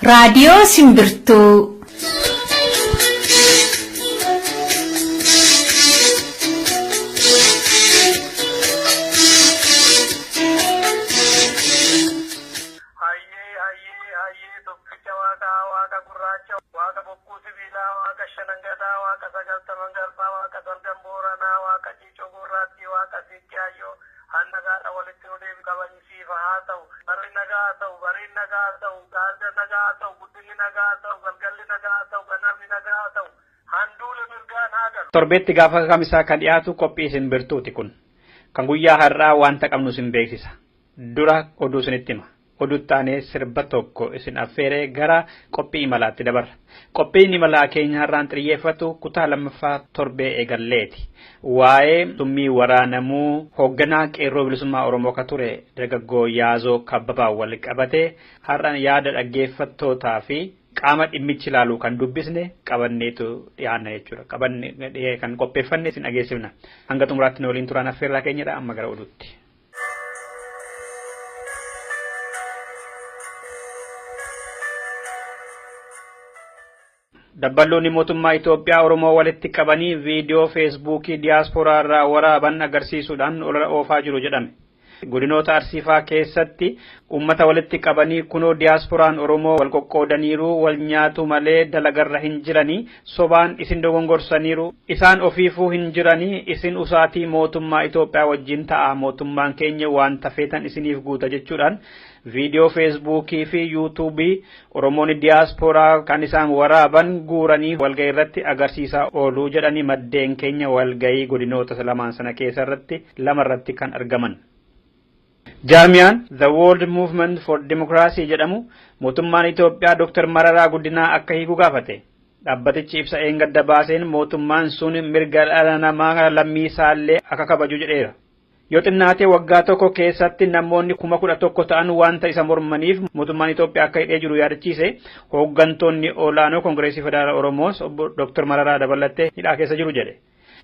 Raadiyoo Simbirtuu. Hayyee hayyee hayyee tokkicha waaqaa waaqa gurraacha waaqa bokkuu sibiilaa waaqa shanangadaa waaqa sagaltaman garbaa waaqa salgan booranaa waaqa ciicoo gurraattii waaqa siiqqee hayyoo hannagaadha walitti nu deebi qabanii haa ta'u barri nagaa haa ta'u bariin nagaa haa ta'u gaarga nagaa haa ta'u guddinni nagaa haa ta'u galgalli nagaa haa ta'u ganamni nagaa haa ta'u handuula mirgaan haa galu. Torbeetti gaafa kamisaa kan dhiyaatu qophii simbirtuuti kun. Kan guyyaa har'aa wanta qabnu sin beeksisa. Dura oduu isinitti hima. Oduu taanee sirba tokko isin affeeree gara qophii imalaatti dabarra. Qophiin imalaa keenya har'aan xiyyeeffatu kutaa lammaffaa torbee eegalleeti. Waa'ee summii waraanamuu hoogganaa qeerroo bilisummaa Oromoo ka ture dargaggoo Yaazoo Kabbabaa wal qabatee har'aan yaada dhaggeeffattootaa fi qaama dhimmichi ilaalu kan dubbisne qabanneetu dhiyaanna jechuudha. Qabanne kan qopheeffanne isin dhageessifna. Hanga xumuraatti nu waliin turaan affeerraa keenyadha amma gara oduutti. Dabballoonni mootummaa Itoophiyaa Oromoo walitti qabanii viidiyoo feesbuukii diyaasporaa irraa waraaban agarsiisuudhaan olola oofaa jiru jedhame. Godinoota Arsiifaa keessatti uummata walitti qabanii kunoo diyaasporaan Oromoo wal qoqqoodaniiru wal nyaatu malee dalagarra hin jiranii sobaan isin dogongorsaniiru isaan ofiifuu hin jiranii isin usaatii mootummaa Itoophiyaa wajjin ta'a mootummaan keenya waan tafeetan isiniif guuta jechuudhaan viidiyoo feesbuukii fi yuutuubii Oromoonni diyaasporaa kan isaan waraaban guuranii walgahii irratti agarsiisaa ooluu jedhanii maddeen keenya walgahii godinoota lamaan sana keessa irratti lamarratti kan argaman. Jaarmiyaan The World Movement for Democracy jedhamu mootummaan Itoophiyaa Dr. Mararaa Guddinaa akka hiiku gaafate. Dhaabbatichi ibsa eengadda baaseen mootummaan sun mirga dhala namaa lammii isaallee akka kabaju jedheera. Yoo xinnaatee waggaa tokko keessatti namoonni 11,000 ta'an wanta isa mormaniif mootummaan Itoophiyaa akka hidhee jiru yaadachiise hooggantoonni olaanoo Koongireesii Federaalaa Oromoos obbo Dr. Mararaa dabalattee hidhaa keessa jiru jedhe.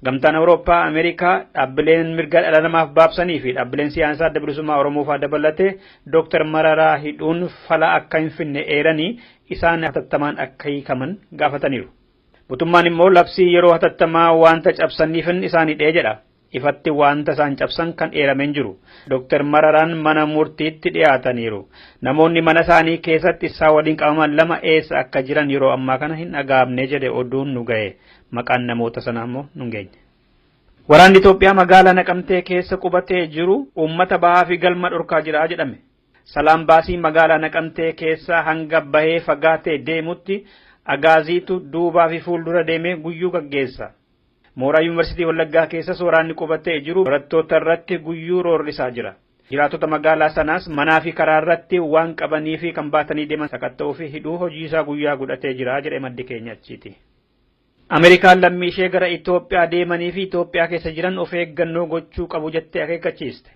Gamtaan Awurooppaa, Ameerikaa, dhaabbileen mirga dhala namaaf baabsanii fi dhaabbileen siyaasaa adda bilisummaa Oromoo fa'aa dabalatee Dr. Mararaa hidhuun fala akka hin finne eeranii isaan hatattamaan akka hiikaman gaafataniiru. Mootummaan immoo labsii yeroo hatattamaa wanta cabsaniifin isaan hidhee jedha. Ifatti wanta isaan cabsan kan eerameen jiru. Dr. Mararaan mana murtiitti dhiyaataniiru. Namoonni mana isaanii keessatti isaa waliin qabaman lama eessa akka jiran yeroo ammaa kana hin dhagaamne jedhe oduun nu ga'e. Maqaan namoota sanaa immoo nu hin geenye. Waraanni Itoophiyaa magaalaa Naqamtee keessa qubatee jiru uummata bahaa fi galma dhorkaa jira jedhame. Salaam baasii magaalaa Naqamtee keessa hanga bahee fagaatee deemutti agaaziitu duubaa fi fuuldura deemee guyyuu gaggeessa. Mooraa Yuunivarsiitii Wallaggaa keessas waraanni qubatee jiru barattoota irratti guyyuu roorrisaa jira. Jiraattota magaalaa sanaas manaa fi karaa irratti waan qabanii fi kan baatanii deeman sakatta'uu fi hidhuu hojii isaa guyyaa godhatee jira jedhe maddi keenya achiiti. Ameerikaan lammii ishee gara Itoophiyaa deemanii fi Itoophiyaa keessa jiran of eeggannoo gochuu qabu jettee akeekkachiiste.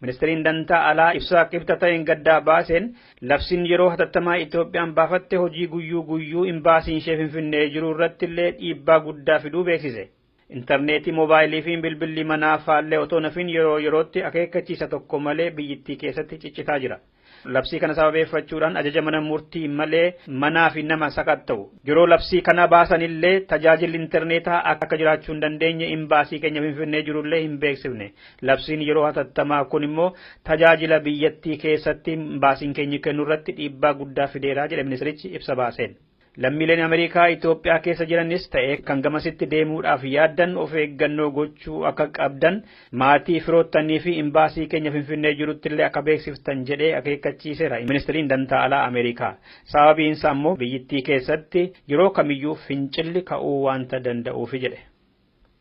Ministeeriin dantaa alaa ibsaa qibxa ta'een gaddaa baaseen labsiin yeroo hatattamaa Itoophiyaan baafatte hojii guyyuu guyyuu imbaasiin ishee Finfinnee jiru irratti illee dhiibbaa guddaa fiduu beeksise. Intarneetii moobaayilii fi bilbilli manaa faallee otoo nafin yeroo yerootti akeekkachiisa tokko malee biyyittii keessatti ciccitaa jira. Labsii kana sababeeffachuudhaan ajaja mana murtii malee manaa fi nama sakatta'u. Yeroo labsii kana baasanillee tajaajilli intarneetaa akka jiraachuu hin dandeenye imbaasii keenya Finfinnee jirullee hin beeksifne. Labsiin yeroo hatattamaa kun immoo tajaajila biyyattii keessatti imbaasiin keenya kennu irratti dhiibbaa guddaa fideera jedhe ministerichi ibsa baaseen. Lammiileen Ameerikaa Itoophiyaa keessa jiranis ta'e kan gamasitti deemuudhaaf yaaddan of eeggannoo gochuu akka qabdan maatii firoottanii fi imbaasii keenya Finfinnee jirutti illee akka beeksiftan jedhee akeekkachiiseera ministeriin dantaa alaa Ameerikaa. Sababiin isaa immoo biyyittii keessatti yeroo kamiyyuu fincilli ka'uu waanta danda'uufi jedhe.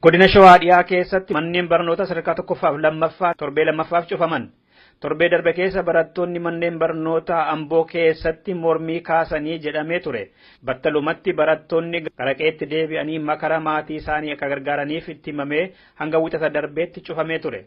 Godina Shawaa dhiyaa keessatti manneen barnoota sadarkaa tokkoffaa fi lammaffaa torbee lammaffaaf cufaman. Torbee darbe keessa barattoonni manneen barnootaa Amboo keessatti mormii kaasanii jedhamee ture. Battalumatti barattoonni qaraqeetti deebi'anii makara maatii isaanii akka gargaaraniif itti himamee hanga wixata darbeetti cufamee ture.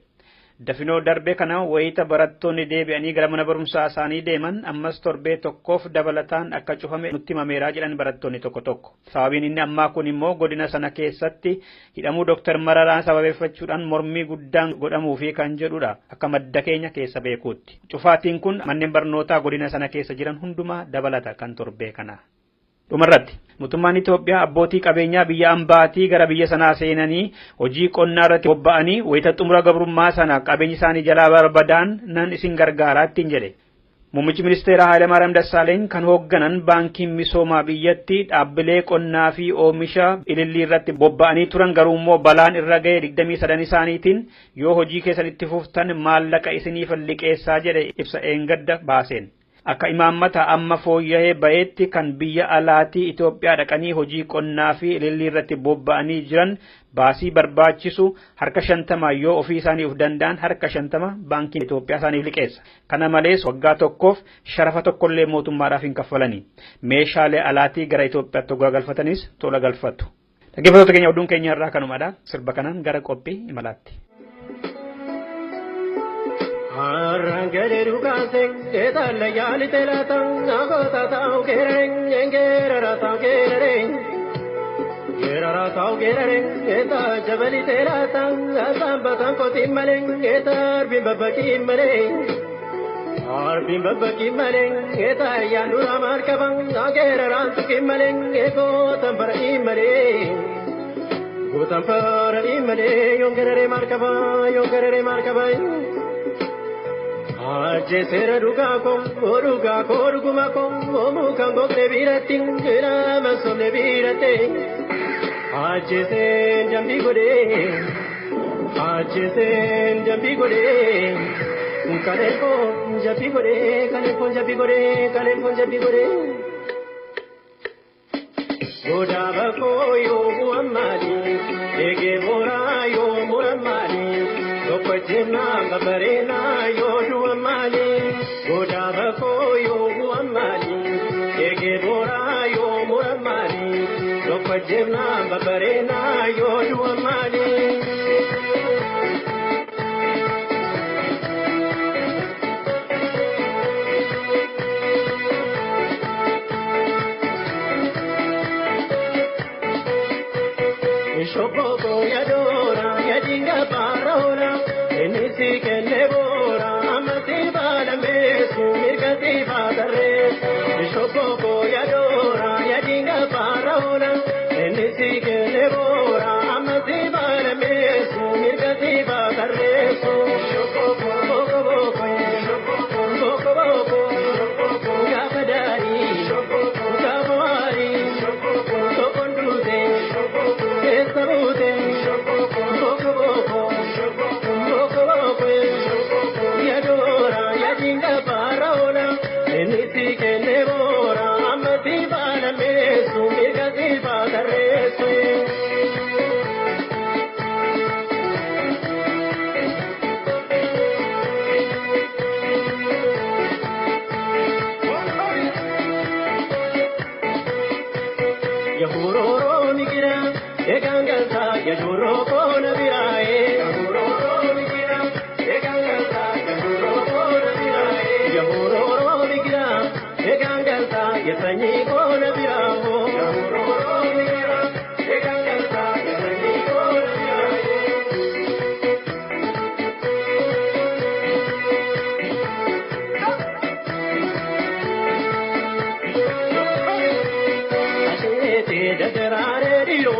Dafinoo darbe kana wayita barattoonni deebi'anii gara mana barumsaa isaanii deeman ammas torbee tokkoof dabalataan akka cufame nutti himameeraa jedhan barattoonni tokko tokko. Sababiin inni ammaa kun immoo godina sana keessatti hidhamuu Dooktar Mararaan sababeeffachuudhaan mormii guddaan godhamuufi kan jedhudha akka madda keenya keessa beekuutti. Cufaatiin kun manneen barnootaa godina sana keessa jiran hundumaa dabalata kan torbee kana. Dhumarratti mootummaan Itoophiyaa abbootii qabeenyaa biyya ambaatii gara biyya sanaa seenanii hojii qonnaa irratti bobba'anii wayita xumura gabrummaa sana qabeenyi isaanii jalaa barbadaan nan isin gargaaraa ittiin jedhe. Muummichi ministeeraa Hayilamaariyaam Dassaaleeny kan hoogganan baankiin misoomaa biyyatti dhaabbilee qonnaa fi oomisha ilillii irratti bobba'anii turan garuu immoo balaan irra ga'e 23 isaaniitiin yoo hojii keessan itti fuftan maallaqa isiniif liqeessaa jedhe ibsa eengadda baaseen. Akka imaammata amma fooyya'ee ba'eetti kan biyya alaatii Itoophiyaa dhaqanii hojii qonnaa fi ilillii irratti bobba'anii jiran baasii barbaachisu harka 50 yoo ofii isaanii of danda'an harka 50 baankiin Itoophiyaa isaaniif liqeessa. Kana malees waggaa tokkoof sharafa tokkollee mootummaadhaaf hin kaffalani. Meeshaalee alaatii gara Itoophiyaatti hoggaa galfatanis tola galfatu. Dhaggeeffattoota keenya oduun keenya irraa kanumadha. Sirba kanaan gara qophii imalaatti. Arangele rugase etalla yali telata nagota tau kereng engerara tau kereng gerara tau kereng eta jabali telata asambatan kotimaleng etar bimbabakimaleng arbim babakimaleng eta yanura markabang nagerara tukimaleng ego tambara imaleng gotampara imale yongerere markaba yongerere markaba Ajjeseera dhugaa koo dhugaa koo dhuguma koo mukaan gogne biratti nama somne biratti ajjeeseen dambii godhee ajjeeseen dambii godhee kaleen foon jabbii godhee kaleen foon jabbii godhee kaleen foon jabbii godhee. Godaaba koo yoo bu'an maali eegee booraa yoo muran maali. Tokkojjennaa babareenaa yoo du'a maali godaaba koo yoo bu'a maali eegee booraa yoo mura maali tokkojjennaa babareenaa yoo du'a maali. Shoboko yadoora yadinga baroora enisi kenne boora amasi baalameesu mirgasi baadarreesu. Shoboko yadoora yadinga baroora enisi kenne boora amasi baalameesu mirgasi baadarreesu. Shoboko boko boko shoboko boko boko shoboko gaafa daarii shoboko gaafa waarii shoboko tokonduute shoboko. Sabute, boko boko, boko boko, yadora, yadinga parola, enisi kenne bora, amati balamesu, mirgati badaresu. Yahuroro migira. Egangalta yajuro kona birae yajuro migira egangalta yajuro kona birae yajuro migira egangalta yasanyi kona biraho yajuro migira egangalta yasanyi kona birae. Ashete dadarare diro.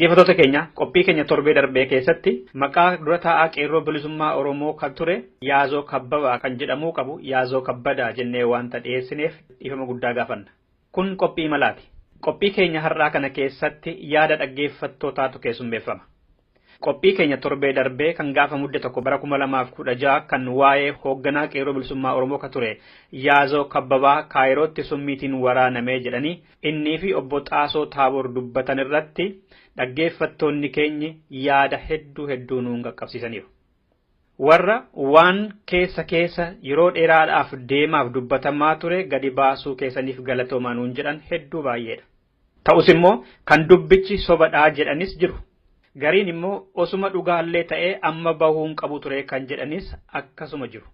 Dhaggeeffattoota keenya, qophii keenya torbee darbee keessatti maqaa dura taa'aa Qeerroo Bilisummaa Oromoo kan ture Yaazoo Kabbabaa kan jedhamuu qabu Yaazoo Kabbadaa jennee waanta dhiyeessineef dhiifama guddaa gaafanna. Kun qophii malaati. Qophii keenya har'aa kana keessatti yaada dhaggeeffattootaatu keessummeeffama. Qophii keenya torbee darbee kan gaafa Mudde 1 bara 2016 kan waa'ee hoogganaa Qeerroo Bilisummaa Oromoo kan ture Yaazoo Kabbabaa Kaayirootti summiitiin waraanamee jedhanii innii fi obbo Xaasoo Taaboor dubbatan irratti dhaggeeffattoonni keenyi yaada hedduu hedduu nuun qaqqabsiisaniiru. Warra waan keessa keessa yeroo dheeraadhaaf deemaaf dubbatamaa ture gadi baasuu keessaniif galatoomaa nuun jedhan hedduu baay'eedha. Ta'us immoo kan dubbichi sobadhaa jedhanis jiru. Gariin immoo osuma dhugaallee ta'ee amma bahuun qabu ture kan jedhanis akkasuma jiru.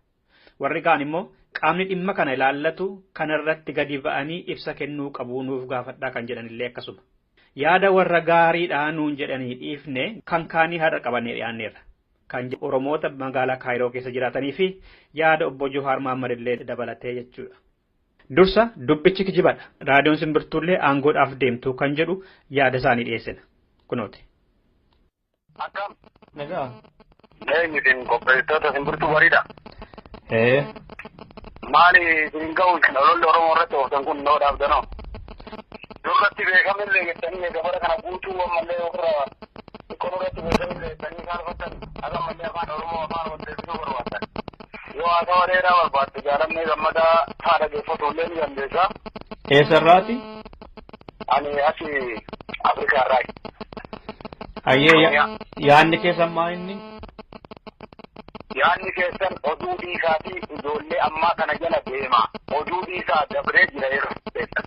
Warri kaan immoo qaamni dhimma kana ilaallatu kanarratti gadi ba'anii ibsa kennuu qabu nuuf gaafadhaa kan jedhanillee akkasuma. Yaada warra gaariidhaa nuun jedhanii dhiifne kan kaanii har'a qabannee dhiyaanneerra. Kan Oromoota magaalaa Kaayiroo keessa jiraatanii fi yaada obbo Johaar Mahammad illee dabalatee jechuudha. Dursa dubbichi kijibadha. Raadiyoon Simbirtuullee aangoodhaaf deemtu kan jedhu yaada isaanii dhiyeessina. Kunooti. Akkam. Nagaa. Eenyu isin qopheessitoota Simbirtuu bariidha. Ee. Maali isin ga'u lolli Oromoo irratti ooftan kun noo dhaabdanoo? Duratti beekamillee jettanii gabara kana guutuu ammallee ofirraa xiqqoo irratti beekamillee jettanii saalfattan akka ammallee afaan Oromoo afaan waldeebisuu barbaaddan. Yoo haasawa dheeraa barbaadde jaalannee gammadaa haadha geeffatu illee ni dandeessa. Eessarraati? Ani asi Afrikaa irraayi. Ayyee, yaadni keessan maa inni? Yaadni keessan oduu dhiisaa fi ijoollee ammaa kana jala deema. Oduu dhiisaa dabree jira yeroo keessan.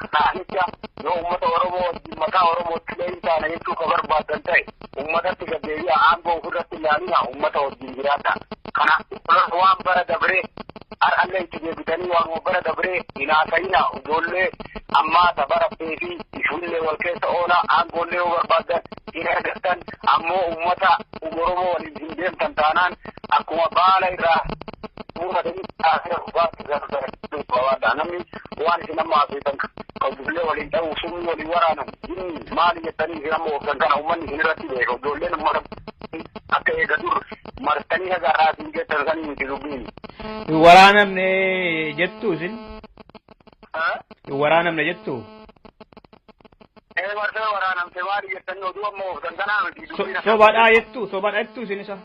Kanaanicha yoo uummata Oromoo wajjin mataa Oromootti illee hin taane jechuu ka barbaadan ta'e uummatatti gaddeebi'a, aangoo ofirratti ilaalina, uummata wajjin jiraata. Kana waan bara dabree har'allee itti deebitanii waan bara dabree hin haasa'ina. Ijoollee ammaa ta barattee fi ijoollee wal keessa oola, aangoollee yoo barbaadan hin argattan, ammoo uummata Oromoo waliin hin deemtan taanaan akkuma baala irraa muufatanii taasisa. Namni waan isin amma haasoftan kan ijoollee waliin ta'u summii waliin waraanan inni maali jettanii isin amma ooftan kana uummanni isin irratti beeka. Ijoolleen uummata akka eega dur martanii haga haasin jettan sanii miti dubbiin. Hin waraanamne jettu isin? Hin waraanamne jettu? Ee, marsee waraanamte maali jettanii oduu amma ooftan kanaa miti dubbiin. Sobadhaa jettu? Sobadhaa jettu isin isa?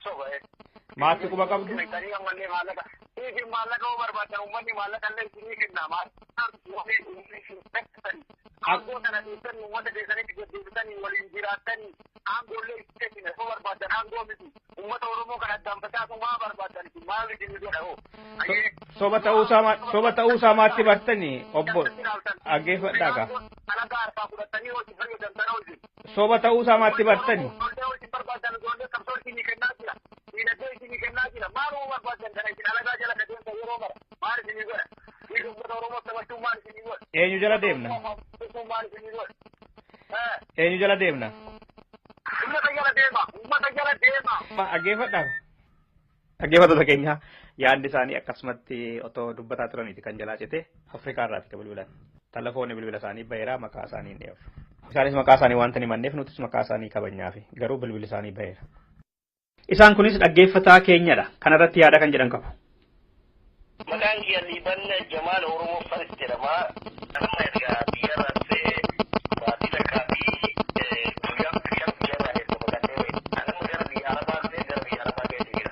Soba. Maatti quba qabdu? Jettanii ammallee maallaqa. Isin maallaqa yoo barbaadan uummanni maallaqa illee isinii kenna. Aangoo kana dhiistanii uummata keessanitti deddeebisanii waliin jiraattanii aangoollee itti kennina yoo barbaadan, aangoo miti. Uummata Oromoo kana addaan facaasu maa barbaadan isin? Maal isin godha hoo? Soba ta'uusaa maatti bartanii, obbo, dhaggeeffadhaa kaa. Alagaa harkaa fudhatanii hojii fayyadamtan hojii. Soba ta'uusaa maatti bartanii. Ijoollee hojii barbaadan ijoollee qabsoo isinii kennaa jira. Diinagdee isinii kennaa jira. Maaluma barbaadan kana isin alagaa jala ka deemtan yeroo mara? Maal isinii godha? Dhiirri uummata Oromoo taphachuu maal isinii godha? Eenyu jala deemna? Maal isinii godha? Eenyu jala deemna? Uummata jala deema. Uummata jala deema. Dhaggeeffadhaa. Dhaggeeffattoota keenya, yaadni isaanii akkasumatti otoo dubbataa turaniiti kan jalaa cite. Afrikaa irraati kan bilbilan. Telefoonni bilbila isaanii baheera, maqaa isaanii hin dheeru. Isaanis maqaa isaanii waanta hin himanneef nutis maqaa isaanii kabajnaafi, garuu bilbilli isaanii baheera. Isaan kunis dhaggeeffataa keenyadha. Kanarratti yaada kan jedhan qabu. Maqaan kiyya Liiban Jamaal Oromoo Faris jedhama. Amma erga biyya irraa dhufee baatii takkaa fi guyyaa 5 biyya irraa erga baqatee anamma gara biyya Arabaa dhufee gara biyya Arabaa keessa jira.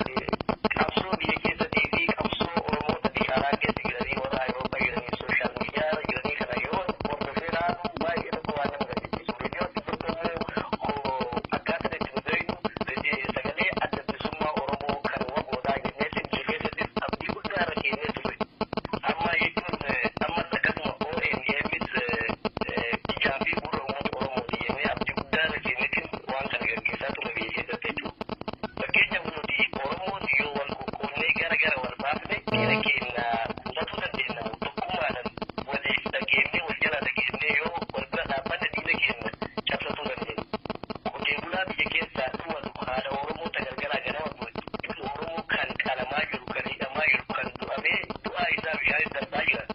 Qabsoo biyya keessatii fi qabsoo Oromoota biyya alaa keessa jiranii, warra Awurooppaa jiranii, social media irra jiranii kana yoo hordofee ilaalu baay'ee tokko waan nama gaddisiisu. Reediyoo tokko akkaataa itti nu beeknu sagalee Adda Bilisummaa Oromoo kan waboodhaa jennee biyya keessattis abdii guddaa irra keenyee ture. Amma jechuun ammas akkasuma OMNs ijaa fi gurra uummata Oromooti jennee abdii guddaa irra keenyeetiin waan kana gaggeessaa turre biyya keessatti jechuudha. Fakkeenyaaf nuti Oromoon yoo wal qoqqoodnee gara gara wal baafne diina keenya kuusatuu dandeenya. Tokkummaadhaan waliif dhageennee, wal jala dhageennee yoo wal bira dhaabbanne diina keenya cabsatuu dandeenya. Qotee bulaa biyya keessaa dhumatu, haadha Oromoo tagargaraa ganama du'e, Oromoo kan qalamaa jiru, kan hidhamaa jiru, kan du'amee du'aa isaa bishaan darbaa jiran.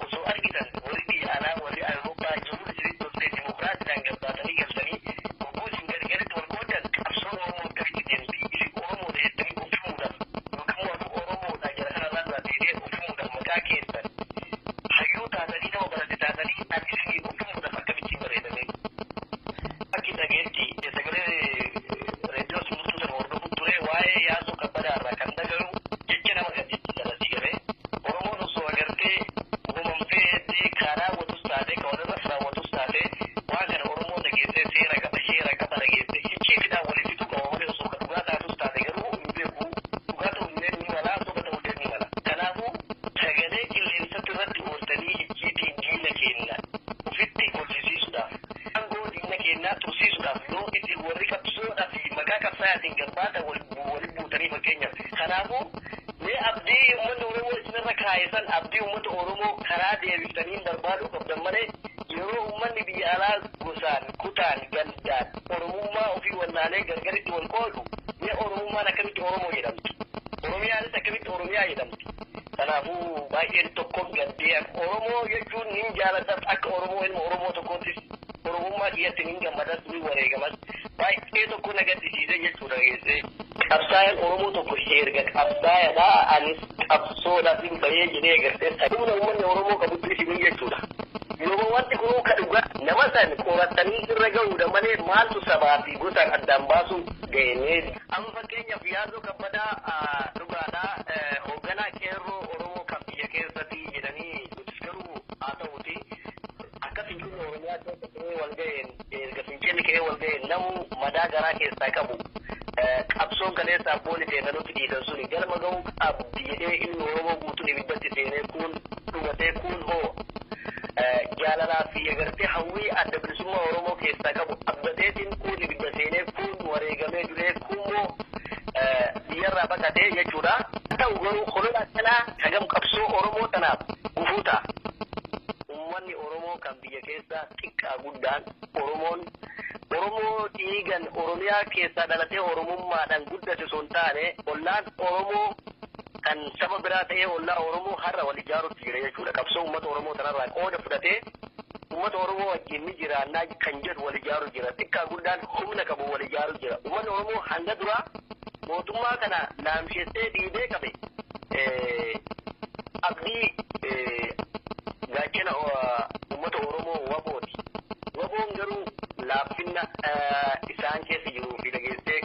Osoo argitan warri biyya alaa, warri Awurooppaa jiru isinitti toltee dimokiraasiidhaan kaayisan abdii uummata Oromoo karaa deebisanii barbaaduu qabdan malee, yeroo uummanni biyya alaa gosaan, kutaan, gandaan Oromummaa ofii wallaalee gargaritti wal qoodu, mee Oromummaan akkamitti Oromoo jedhamti? Oromiyaanis akkamitti Oromiyaa jedhamti? Kanaafuu baay'een tokko gaddee. Oromoo jechuun nin jaaladhas, akka Oromoo ilma Oromoo tokkoottis Oromummaa kiyyatti nin gammadas, nin wareegamas. Baay'ee tokko na gaddisiise jechuudha geessee. Qabsaa'aan Oromoo tokko erga qabsaa'aadha, anis qabsoodhaaf hin bahee jedhee agartee humna uummanni Oromoo qabutti isinii jechuudha. Yeroo wanti kun ka dhugaa nama san qoratanii irra gahuudha malee, maaltu sabaa fi gosaan addaan baasu ga'ee? Amma fakkeenyaaf Yaazoo Kabbadaa dhugaadhaa hoogganaa qeerroo Oromoo kan biyya keessatti jedhanii, nutis garuu haa ta'uti akka fincilli Oromiyaa keessa ka'ee wal ga'een, erga fincilli ka'ee wal ga'een, namu madaa garaa keessaa qabu qabsoon kaleessa abboonni seenanutti dhiisan suni galma ga'uu qabdi jedhee ilmi Oromoo guutuun ibiddatti seenee, kuun dhugatee, kuun hoo jaalalaa fi agartee hawwii adda bilisummaa Oromoo keessaa qabu abdateetiin, kuun ibidda seenee, kuun wareegamee duree, kuun biyyarraa baqatee jechuudha. Ta'u garuu holola akkanaa hagam qabsoo Oromoo tanaaf gufuu ta'a? Uummanni Oromoo kan biyya keessaa xiqqaa guddaan, Oromoon Oromoo dhiigan Oromiyaa keessaa dhalatee Oromummaadhaan guddate osoo hin taane, ollaan Oromoo kan saba biraa ta'ee ollaa Oromoo har'a wal ijaarutti jira jechuudha. Qabsoo uummata Oromoo tanarraa qooda fudhatee uummata Oromoo wajjin ni jiraannaa kan jedhu wal ijaaru jira. Xiqqaa guddaan humna qabu wal ijaaru jira. Uummanni Oromoo hanga duraa mootummaa kana laamsheessee dhiibee qabe abdii gaachana uummata Oromoo WBOti. WBOn garuu laaffinna isaan keessa jiruu fi dhageessee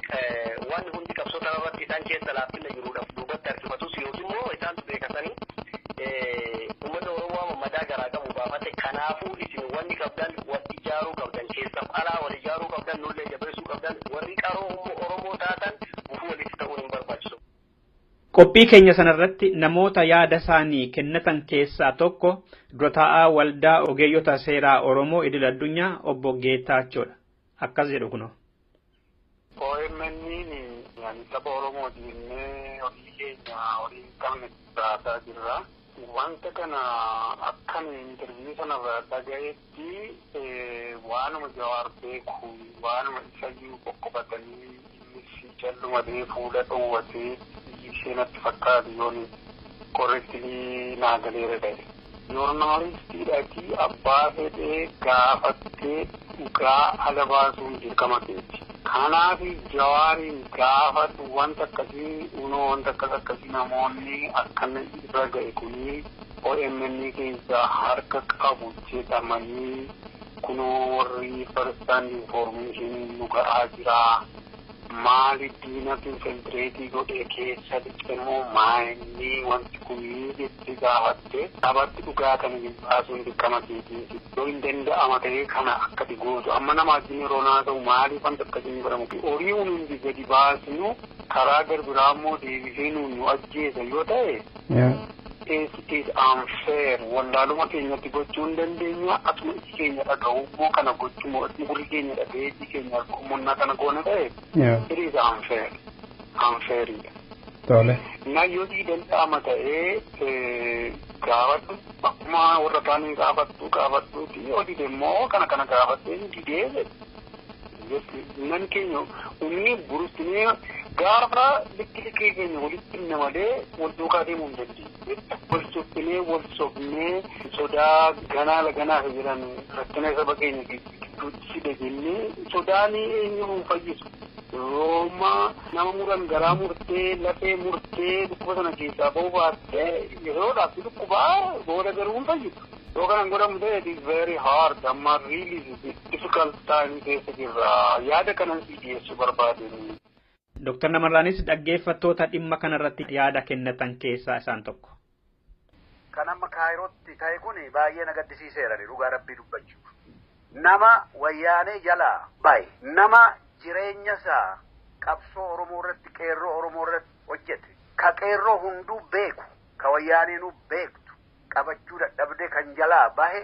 wanni hundi qabsoo kanarratti isaan keessa laaffinna jiruudhaaf duubatti harkifatus yookiin immoo isaantu beekatanii uummata Oromoo amma madaa garaa qabu baafate. Kanaafuu isin wanni qabdan wal ijaaruu qabdan, keessaaf alaa wal ijaaruu qabdan, nullee jabeessuu qabdan. Warri qaroo Oromoo taatan gufuu walitti ta'uun hin barbaachisu. Qophii keenya sanarratti namoota yaada isaanii kennatan keessaa tokko dura taa'aa Waldaa Ogeeyyota Seeraa Oromoo Idil Addunyaa Obbo Geetaachoodha. Akkas jedhu kunoo. OMN yani saba Oromooti jennee hojii keenya horii hin qabne baasaa jirra. Wanta kana akkan interview sanarraa dhagayetti, waanuma Jawaar beeku, waanuma isayyuu qoqqobatanii, innis callumadee fuula dhoowwatee ishee natti fakkaatu yoon correctly naa galeera ta'e. Joornaalistiidhaati abbaa fedhee gaafattee dhugaa ala baasuun dirqama keeti. Kanaaf Jawaariin gaafadhu, wanta akkasii unoo wanta akkas akkasii namoonni akkana irra ga'e kuni OMN keessa harka qabu jedhamanii, kunoo warri first hand information nu ga'aa jira. Maali, diinatu infiltrate godhee keessa lixemoo maayinni wanti kunii jettee gaafatte sabatti dhugaa kana baasuun dirqama keetiiti. Yoo hin danda'ama ta'ee kana akkati gootu, amma nama wajjin yeroo naa ta'u maaliif wanta akkasiin godhamu, horii hundi gadi baasnu karaa garbiraa immoo deebisee nuun nu ajjeesa yoo ta'e, it is unfair. Wallaaluma keenyatti gochuu hin dandeenya, asuma iji keenya dhaga'u immoo kana gochuu, gurri keenya dhaga'ee iji keenya argummonnaa kana goona ta'e, it is unfair, unfairidha. Tole. Na yoo si danda'ama ta'ee gaafadhu, akkuma warra kaanii gaafattu gaafattuuti, hojii immoo kana kana gaafattee didee nan keenya humni burustinee gaafa likki likkii keenya walitti himne malee wal duukaa deemuu hin dandeenye. Wal suphinee, wal sobnee, sodaa ganaa laganaa jedhan rakkina saba keenya gidduutti fide jennee sodaan eenyu hin fayyisu. Yeroo nama muran garaa murtee, lafee murtee, dhukkuba sana keessaa ba'uu baattee yeroodhaaf dhukkubaa booda garuu hin fayyisu. Yoo kanan godhamu ta'e, it is very hard. Amma really difficult time keessa jirra. Yaada kanan si dhiyeessuu barbaadeen. Dr. Namarraanis dhaggeeffattoota dhimma kanarratti yaada kennatan keessaa isaan tokko. Kan amma Kaayirootti ta'e kun baay'ee na gaddisiiseera, dhugaa rabbii dubbachuuf. Nama Wayyaanee jalaa bahe, nama jireenya isaa qabsoo Oromoo irratti, qeerroo Oromoo irratti hojjete, ka qeerroo hunduu beeku, ka Wayyaaneenuu beektu qabachuu dadhabdee kan jalaa bahe,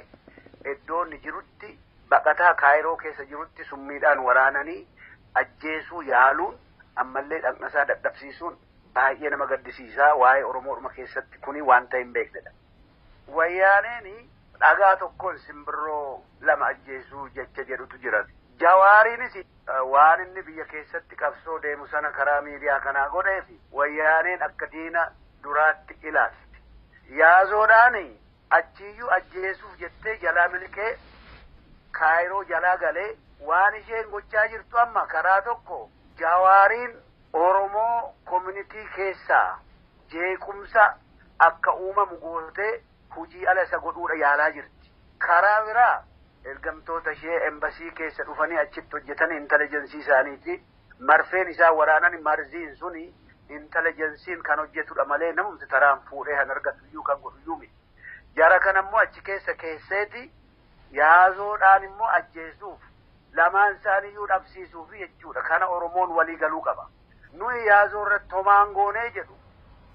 iddoo inni jirutti, baqataa Kaayiroo keessa jirutti summiidhaan waraananii ajjeesuu yaaluun, ammallee dhaqnasaa dadhabsiisuun Baay'ee nama gaddisiisaa waa'ee Oromoodhuma keessatti kuni wanta hin beeknedha. Wayyaaneen dhagaa tokkoon simbirroo lama ajjeesuu jecha jedhutu jira. Jawaariinis waan inni biyya keessatti qabsoo deemu sana karaa miidiyaa kanaa godheef wayyaaneen akka diina duraatti ilaalti. Yaazoodhaan achiyyuu ajjeesuuf jettee jalaa miliqee Kaayiroo jalaa galee waan isheen gochaa jirtu amma karaa tokko Jawaariin Oromoo community keessaa jeequmsa akka uumamu gootee hujii ala isa godhuudha yaalaa jirti. Karaa biraa ergamtoota ishee embasii keessa dhufanii achitti hojjetan intelligence isaaniiti. Marfeen isaa waraanan marziin suni intelligensiin kan hojjetudha malee namumti taraan fuudhee kan argatu iyyuu kan godhu iyyuu miti. Jara kan ammoo achi keessa keesseeti yaazoodhaan immoo ajjeesuuf lamaan isaaniiyyuu dhabsiisuuf jechuudha. Kana Oromoon walii galuu qaba. Nuyi yaazoo irratti homaan goonee jedhu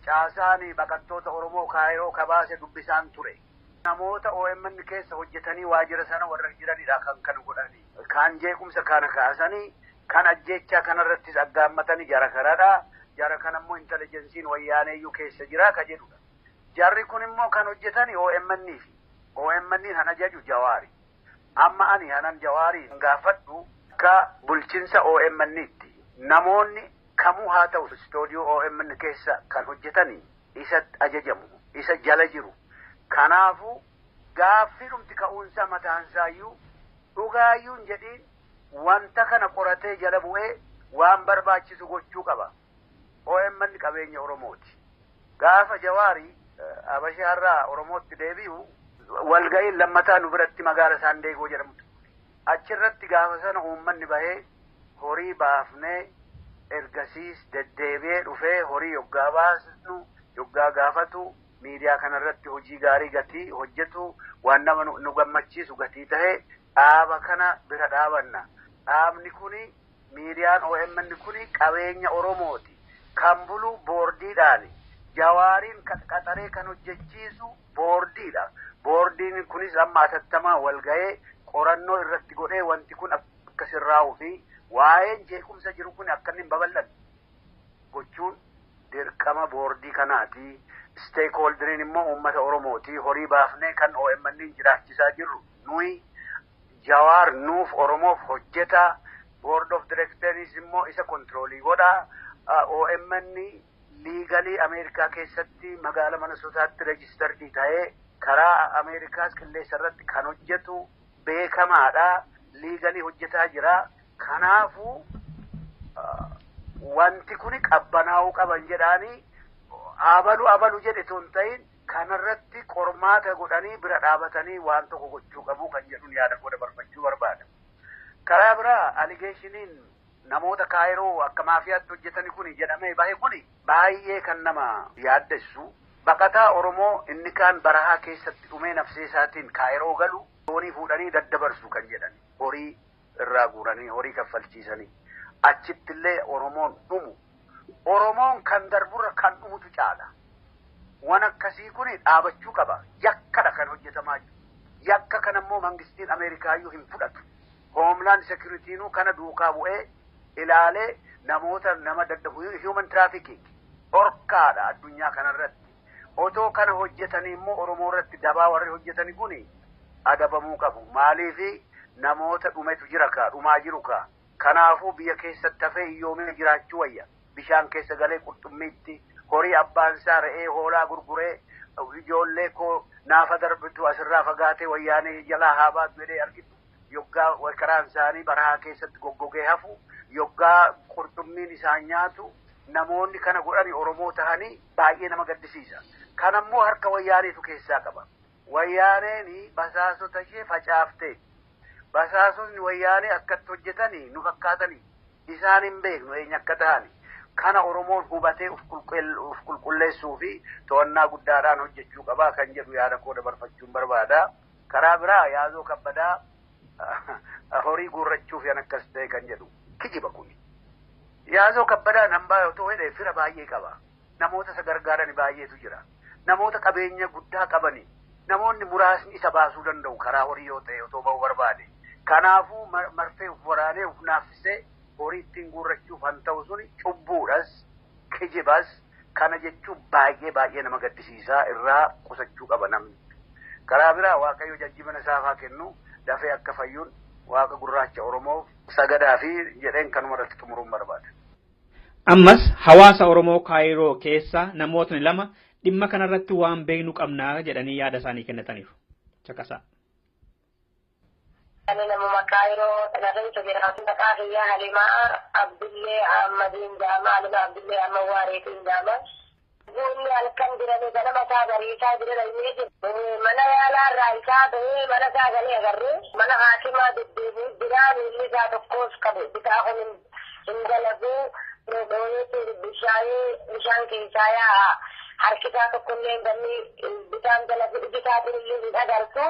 caasaan baqattoota Oromoo Kaayiroo kabaase dubbisaan ture. Namoota OMN keessa hojjetanii waajjira sana warra jiranidha kan kan godhanii. Kan jeequmsa kana kaasanii kan ajjeechaa kanarrattis aggaammatanii jara kanadha. Jara kan ammoo intelligensiin wayyaaneeyyuu keessa jira ka jedhudha. Jarri kun immoo kan hojjetani OMN fi OMN kan ajaju Jawaari. Amma ani hanan Jawaarii gaafadhu ka bulchinsa OMN tti namoonni kamuu haa ta'u istoodiyoo OMN keessa kan hojjetani isa ajajamu isa jala jiru. Kanaafuu gaaffii dhumti ka'uunsaa mataansaayyuu dhugaayyuu hin jedhiin wanta kana qoratee jala bu'ee waan barbaachisu gochuu qaba. OMN qabeenya Oromooti. Gaafa Jawaarii Abashaarraa Oromootti deebi'u walga'iin lammataa nu biratti magaala Saandeegoo jedhamtu. Achirratti gaafa sana uummanni bahee horii baafnee ergasiis deddeebi'ee dhufee horii yoggaa baasnu yoggaa gaafatu miidiyaa kanarratti hojii gaarii gatii hojjetu waan nama nu gammachiisu gatii tahee dhaaba kana bira dhaabanna. Dhaabni kuni miidiyaan OMN kuni qabeenya Oromooti. Kan bulu boordiidhaani. Jawaariin qaxaree kan hojjechiisu boordiidha. Boordiin kunis amma atattamaa wal ga'ee qorannoo irratti godhee wanti kun akka sirraa'uu fi waa'een jeequmsa jiru kun akka inni hin babal'anne gochuun dirqama boordii kanaati. Stakeholderiin immoo uummata Oromooti. Horii baafnee kan OMN jiraachisaa jirru nuyi Jawaar nuuf Oromoof hojjeta. Board of Directors immoo isa control godha. OMN legally Ameerikaa keessatti magaala Minnesotaatti registered ta'ee karaa Ameerikaas qilleensa irratti kan hojjetu beekamaadha. Legally hojjetaa jira. Kanaafuu wanti kuni qabbanaa'uu qaban jedhaanii abalu abalu jedhe osoo hin ta'in kanarratti qormaata godhanii bira dhaabatanii waan tokko gochuu qabu kan jedhuun yaada koo dabarfachuu barbaada. Karaa biraa allegationiin namoota Kaayiroo akka maafiyaatti hojjetani kuni jedhamee bahe kuni baay'ee kan nama yaaddessu. Baqataa Oromoo inni kaan barahaa keessatti dhumee nafsee isaatiin Kaayiroo galu doonii fuudhanii daddabarsu kan jedhan horii irraa guuranii horii kaffalchiisanii achittillee Oromoon dhumu. Oromoon kan darburra kan dhumutu caala. Waan akkasii kun dhaabachuu qaba. Yakkadha kan hojjetamaa jiru. Yakka kan ammoo mangistiin Ameerikaayyuu hin fudhatu. Homeland Securityinuu kana duukaa bu'ee ilaalee namoota nama daddabu human trafficking dhorkaadha addunyaa kanarratti. Otoo kana hojjetanii immoo Oromoo irratti dabaa warri hojjetanii kuni adabamuu qabu. Maaliifi namoota dhumetu jira ka dhumaa jiru ka. Kanaafuu biyya keessatti hafee hiyyoomee jiraachuu wayya. Bishaan keessa galee qurxummiitti horii abbaan isaa re'ee hoolaa gurguree ijoollee koo naafa darbitu asirraa fagaatee wayyaanee jalaa haa baatu jedhee argitu. Yoggaa karaan isaanii barahaa keessatti goggogee hafu yoggaa qurxummiin isaan nyaatu namoonni kana godhani Oromoo tahanii baay'ee nama gaddisiisa. Kanammoo harka wayyaaneetu keessaa qaba. Wayyaaneen basaasota ishee facaaftee basaasotni wayyaanee akkatti hojjetanii nu fakkaatanii isaan hin beeknu eenyu akka ta'ani. Kana Oromoon hubatee uf qulqulleessuu fi to'annaa guddaadhaan hojjechuu qabaa kan jedhu yaada koo dabarfachuun barbaada. Karaa biraa Yaazoo Kabbadaa horii guurrachuuf yan akkas ta'e kan jedhu kijiba kuni. Yaazoo Kabbadaa hambaa otoo jedhee fira baay'ee qaba. Namoota isa gargaaran baay'eetu jira. Namoota qabeenya guddaa qabani. Namoonni muraasni isa baasuu danda'u karaa horii yoo ta'e otoo ba'uu barbaade. Kanaafuu marfee uf waraanee uf naaffisee horii ittiin guurrachuuf han ta'u suni cubbuudhas kijibas. Kana jechuun baay'ee baay'ee nama gaddisiisaa irraa qusachuu qaba namni. Karaa biraa Waaqayyo jajjabina isaaf haa kennu dafee akka fayyuun Waaqa gurraacha Oromoof sagadaa fi jedheen kanuma irratti xumuruun barbaada. Ammas hawaasa Oromoo Kaayiroo keessa namootni lama dhimma kanarratti waan beeknu qabnaa jedhanii yaada isaanii kennataniiru. Caqasaa. Ani namuma Kaayiroo kana keessa jiraatu maqaa kiyyaa Halimaa Abdullee Ahmadiin jedhama. Halimaa Abdullee Ahmad Waareetiin jedhama. Guunni halkan jiranii ganama isaa bariisaa jiran inni jiru. Mana yaalaa irraa isaa bahee mana isaa galee agarree mana haakimaa deddeebi'u jira. Miilli isaa tokkos qabu bitaa kun hin dalaguu. Dhoowweetti bishaan keessaa yaa'a. Harki isaa tokkollee ganni bitaan dalagu iji isaatiin illee hin agartu.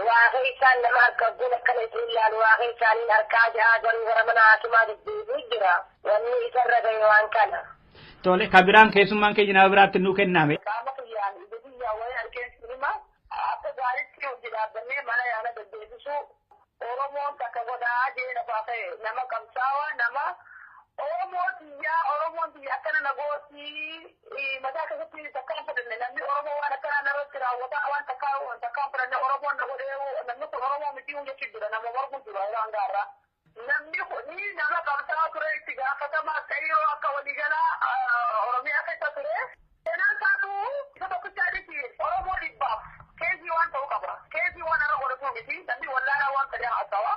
Waaqa isaan nama harka guun akkana isin ilaalu waaqa isaaniin harkaa ja'a garuu gara mana haakimaa deddeebi'u jira. Wanni isarra gahe waan kana. Tole kan biraan keessummaan keenya nama biraatti nuu kenname. Qaama kiyyaan ija kiyyaan wayi harkeen sinima akka gaariitti hojii dhaabbannee mana yaala deddeebisuu Oromoon takka godhaa jee lafaa ka'e nama qabsaawaa nama Oromoo tiyyaa Oromoon tiyya akkana na gootii mataa keessatti takka hin fudhanne namni Oromoo waan akkanaa narratti raawwataa waan takka takka hin fudhanne Oromoon na godhee namni kun Oromoo miti jechuun jira nama mormu jira yeroo hanga har'aa. Namni kuni nama qabsaa'aa ture itti gaafatamaa qayyoo akka waliigalaa Oromiyaa keessa ture. Seenaan isaatu isa tokkichaadhiti Oromoo dhibbaaf keezii waan ta'uu qaba. Keezii waan har'a godhatu miti namni wallaalaa waan ta'e haasawa.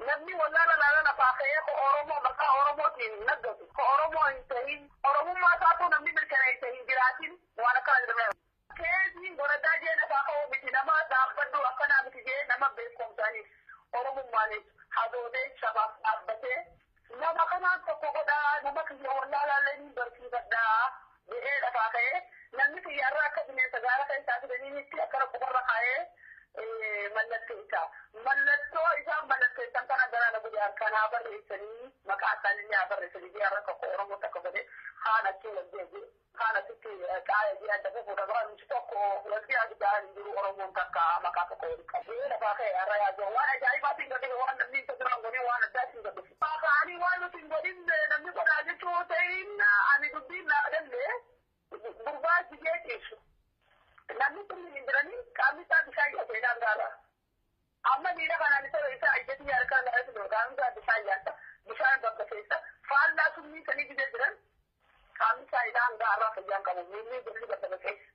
Namni wallaala laala lafaa ka'ee ko Oromoo maqaa Oromootiin naggatu ko Oromoo hin ta'in Oromummaa isaatu namni mirkaneesse hin jiraatin waan akkana jedhame. Keeziin godhataa jee lafaa ka'uu miti nama dhaabbadhu akkanaa miti jee nama beekumsaanis Oromummaanis hadoodee sabaaf dhaabbatee nama kanaan tokko godhaa nama kiyya wallaalaallee ni barsiifadhaa jedhee lafaa ka'ee namni kiyyaarraa akka bineensa gaara keessaa fidaniinitti akkana qubarra kaa'ee mallatteessa. Mallattoo isaan mallatteessan kana gara na godhe harkaan haa barreessanii maqaa isaanii haa barreessanii biyya tokko Oromoo tokko godhe haan achi wal jeeje haan achitti qaaya jee adda fufuudha bara nuti tokko walti ajdaa hin jiru Oromoon takka maqaa tokko wal qabee lafaa ka'e har'a yaadu waan ajaa'ibaatiin godhe waan namni isa duraan godhe waan addaatiin godhe. Kaa'anii waan nuti hin godhin namni godhaa jechuu ta'in ani dubbiin naa galle gurbaa jigee ciisu. Namni kun hin jiranii qaamni isaa bishaan yaasee gaara. Amma miila kanaan isa isa ajjati harkaan gara jiru qaamni isaa bishaan yaasa bishaan bakka keessa faallaa summii sanii gidee jiran qaamni isaa ilaa gaarraa fayyaan qabu miilli jirri bakka keessa.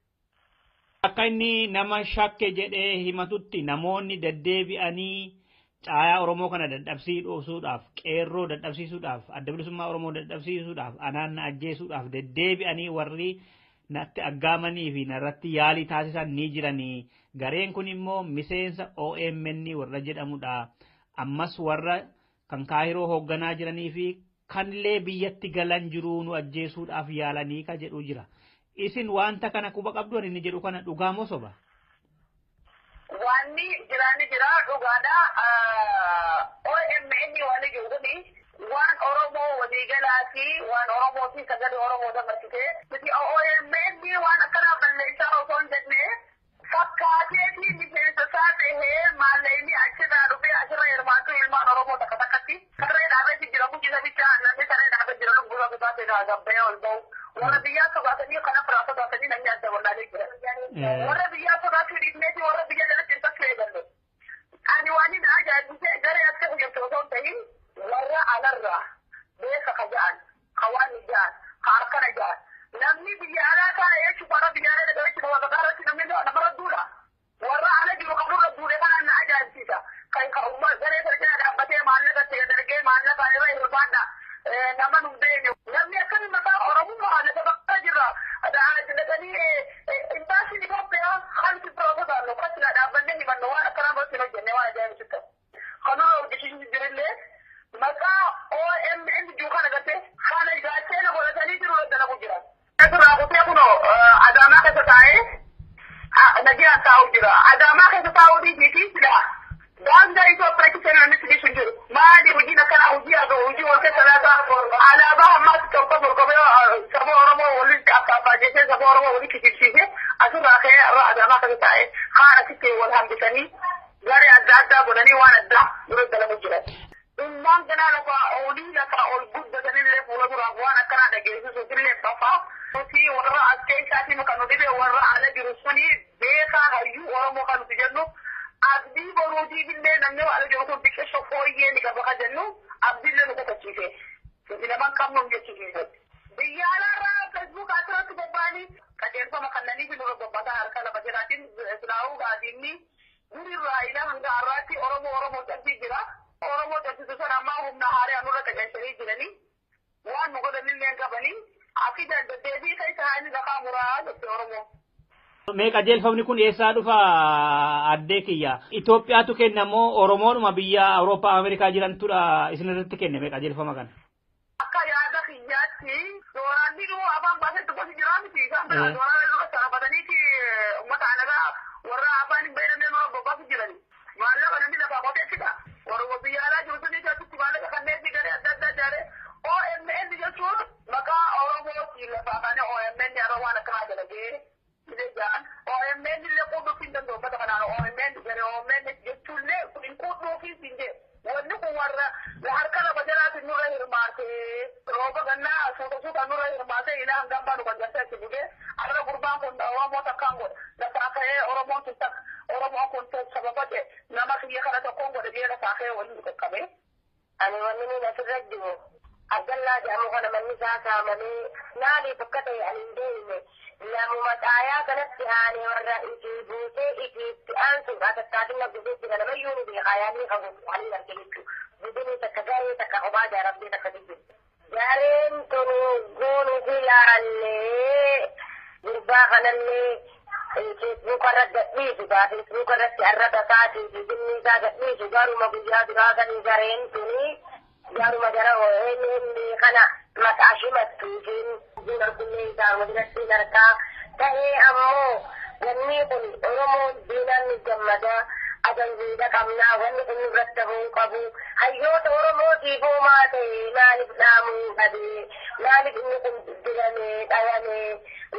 Akka inni nama shakke jedhee himatutti namoonni deddeebi'anii caayaa Oromoo kana dadhabsiisuudhaaf, qeerroo dadhabsiisuudhaaf, adda bilisummaa Oromoo dadhabsiisuudhaaf, anaan na ajjeesuudhaaf deddeebi'anii warri natti aggaamanii fi narratti yaalii taasisan ni jiranii. Gareen kun immoo miseensa OMN warra jedhamudha. Ammas warra kan Kaayiroo hoogganaa jiranii fi kanillee biyyatti galan jiruu nu ajjeesuudhaaf yaalanii ka jedhu jira. Isin wanta kana quba qabdu inni jedhu kana dhugaa moo soba? Wanni jiraanni jira dhugaadha. OMN waan jiru kuni waan Oromoo waliigalaa fi waan Oromoo fi sagalee Oromoo dabarsite. Nuti OMN waan akkanaa balleessaa osoo hin jenne fakkaatee fi miseensa isaa tahee maallaqni achirraa dhufee achirra hirmaatu ilmaan Oromoo takka takkatti. Saree dhaabee jira guddisa bicha namni saree dhaabee jira lubbuu isaa ta'e gabbee ol ba'u. Warra biyyaa sodaatanii kana biraa sodaatanii namni adda wallaalee jira. Warra biyyaa sodaachuu dhiifneeti warra biyya jalatti hin takkee eegalle. Ani waan inni ajaa'ibsee garee akka hojjetu osoo hin ta'in warra alarraa beeka ka ja'an, ka waan ja'an, ka harkana ja'an. Namni biyya alaa taa'e jechuun warra biyya alaa dhaga'e jechuun warra irratti namni namarra duula. Warra ala jiru kan nurra duule kanaan na ajaa'ibsiisa. Kan ka umma garee sana jala dhaabbatee maallaqa ta'e dargee maallaqa irra hirmaadha. Nama nu beekne. Namni akkami maqaa Oromummaa lafa bakka jirra. Dhaqanii imbaasiin Itoophiyaa haalli biraa sodaannu kasila dhaabbannee himannu waan akkanaa irratti hin hojjenne waan ajaa'ibsiisu ta'u. Kanuma hojjechiisu jirillee maqaa OMN jiru kana gartee kana gaachana godhatanii jiru dalagu jira. Asirraa kutee kunoo Adaamaa keessa taa'ee nagaan taa'u jira. Adaamaa keessa taa'uu dhiisii fi sila daangaa Itoophiyaa keessa namni sibiisu hin jiru. Maali hojiin akkanaa hojii haa hojii wal keessa laata alaabaa ammaas tokko morkomee saba Oromoo walitti akka abbaa jettee saba Oromoo walitti kijibsiisee asirraa ka'ee irra Adaamaa keessa taa'ee kaan asitti wal hambisanii garee adda addaa godhanii waan addaa dura dalagu jiran. Ilmaan kanaa lafa olii lafa ol guddatanillee fuula duraaf waan akkanaa dhageessisuuf illee fafaa Nuti warra as keessaatiin kan nu dhibe warra ala jiru suni beekaa hayyuu Oromoo kan nuti jennu abdii boruutiif illee namni ala jiru kun biqiltuu fooyyee ni qaba kan jennu abdiillee nu kutachiise. Nuti nama hin qabnu jechuudha. Biyya alaarraa Facebook asirratti bobba'anii qajeelfama kannanii fi nurra bobba'aa harka lafa jiraatiin silaa'uu gaadiinni durirraa ila hanga har'aatti Oromoo Oromoo cabsii jira. Oromoo cabsisu sana ammaa humna haaraa nurra qajeelchanii jiranii waan nu godhanillee hin qabanii akki deebii keessa haani lafaa muraa jette Oromoo. Mee qajeelfamni kun eessaa dhufa addee kiyya? Itoophiyaatu kenna moo Oromoodhuma biyya Awurooppaa Ameerikaa jirantudha isin irratti kenne mee qajeelfama kana? Akka yaada kiyyaatti dooraanni dhuu afaan baasetti gosi jiraa miti isaan bira dooraan dura sarafataniiti uummata alagaa warra afaan hin beekamne nurra bobbaasu jirani. Maallaqa namni lafaa qoteessida. Warra biyya alaa jiru sun keessatti maallaqa kanneen fi garee adda addaa ijaaree OMN jechuun maqaa Oromootiin lafaa kaanee OMN yeroo waan akkanaa dalagee OMN illee quudhuuf hin danda'u uummata kanaan OMN garee OMN jechuullee hin quudhuufis hin jedhu. Wanni kun warra harka lafa jalaatiin nurra hirmaate rooba gannaa suuta suuta nurra hirmaate ila hangam baanu kan gartee itti dhugee arra gurbaan kun Oromoo takkaan godha lafaa ka'ee Oromoon tun takka Oromoon kun sababa ta'e nama kiyya kana tokkoon godhe jee lafaa ka'ee waliin qaqqabe. Ani wanni niin asirra jiru Abdallaa jedhamu kana manni isaa saamamee maaliif akka ta'e ani hin beekne namuma xaayaa kanatti aanee warra itti buusee itti aansuudha tattaatina gudee jira namayyuu ni beekaa yaadni qabu ani arge jechuudha. Budinii takka garee takka kophaa ijaaramtee takka jijjiirti. Gareen tun goonuu fi laallee gurbaa kanallee feesbuuka irratti gadhiisu gaa feesbuuka irratti arraba isaatii fi dhimmi isaa gadhiisu garuma guyyaa duraa sanii gareen tuni garuma gara OMN kana maqaa shimattuutiin diina isaa walirratti harkaa ta'ee ammoo wanni kun Oromoon diinaan ni gammada ajanjiidha qabnaa wanni kun nurratti ta'uu qabu hayyoota Oromootiif homaa ta'e maaliif dhaamuu dhabee maaliif inni kun diramee dhayamee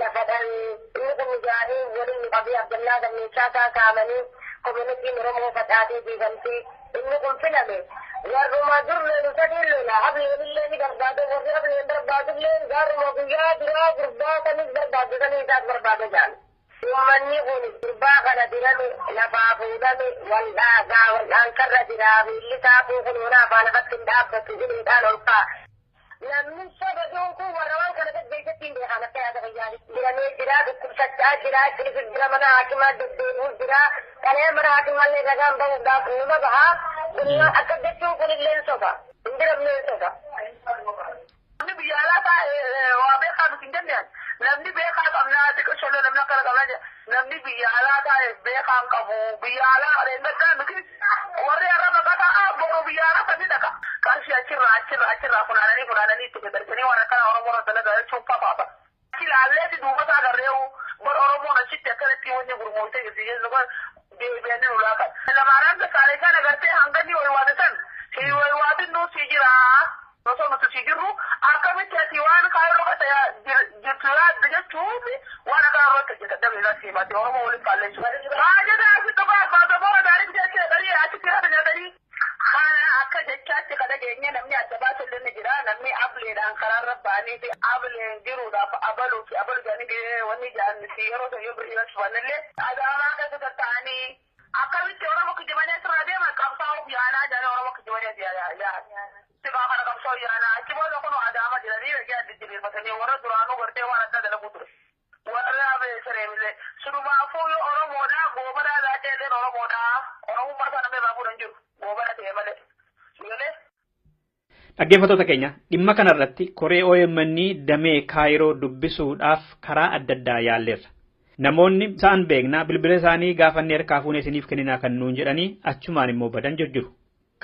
lafa dhabee inni kun ijaaree waliin nu qabee Abdallaa Gammeessaa isaa saamanii komunitiin Oromoo facaatee diigamtee inni kun filame warruma durleen sadiin lola ableen ni barbaade warri ableen barbaadullee gaaruma guyyaa duraa gurbaa sanis barbaadu sanii isaas barbaade jaal. Uummanni kun gurbaa kana dirame lafaa fuudhame wal dhaagaa wal dhaankarra jira miilli isaa kun hona afaan lafatti hin dhaabbatu hidhuudhaan ol ka'a. Namni saba dhuunfuu warra waan kana gaggeessatti hin beekan akka yaada fayyaati. Diramee jira dhukkubsachaa jira ciisu jira mana haakimaa deddeebi'u jira qalee mana haakimallee ragaan bahuudhaaf numa bahaa. Akka jechuun kunillee soba. Hin diramnee soba. Namni biyya alaa taa'e waa beekaa miti hin jenneen. Namni beekaa qabnaa xiqqoo namni akkana qabnaa jedha. Namni biyya alaa taa'e beekaa hin qabu. Biyya alaa adeemsachaa miti. Warri har'a maqaa boru biyya alaa sanii dhaqa. Qarshii achirraa achirraa achirraa funaananii funaananii itti dabarsanii waan akkana Oromoo irra dalagaa jechuun fafaaba. Ilaalleeti duuba isaa agarreewu bar Oromoon achitti akkanatti wanni gurmooftee jirti jechuun deebi'anii nu laaqan. Lamaanaan gassaalee isaan agartee hanganni waywaate san si waywaatin nu si jira. Osoo nuti si jirru akkamitti ati waan kaayiroo kasa jirtu yaaddu jechuun waan akka irratti hojjeta dabee irratti himate Oromoo waliin faalleessu. Baajata asitti dhugaa abbaa gamoo gaarii bitachee dhaqanii achitti irratti nyaatanii. Kana akka jechaatti kan dhageenye namni adda baasu illee ni jira. Namni ableedhaan karaarra ba'anii fi ableen jiruudhaaf abaluu fi abalu jedhanii wanni jedhan yeroo san yoo birrii irratti adaamaa keessa tatta'anii akkamitti Oromoo kijibanii asirraa deeman qabsaa'uuf yaanaa jedhanii Oromoo kijibanii as yaa'an. Sigaa kana qabsaa'u yaanaa achi booda kun adaama jedhanii dhagee adda jiriirfatanii warra duraanuu gartee waan adda dalaguu ture. Warra abeesareemillee sunumaafuu yoo Oromoodhaa goobanaa laacee Oromoodhaa Oromummaa isaa namni irraa fuudhan jiru. Goobana ta'e malee. Dhaggeeffattoota keenya dhimma kanarratti koree OMN damee Kaayiroo dubbisuudhaaf karaa adda addaa yaalleerra. Namoonni isaan beeknaa bilbila isaanii gaafannee harkaa fuunee isiniif kenninaa kan nuun jedhanii achumaan immoo badan jiru.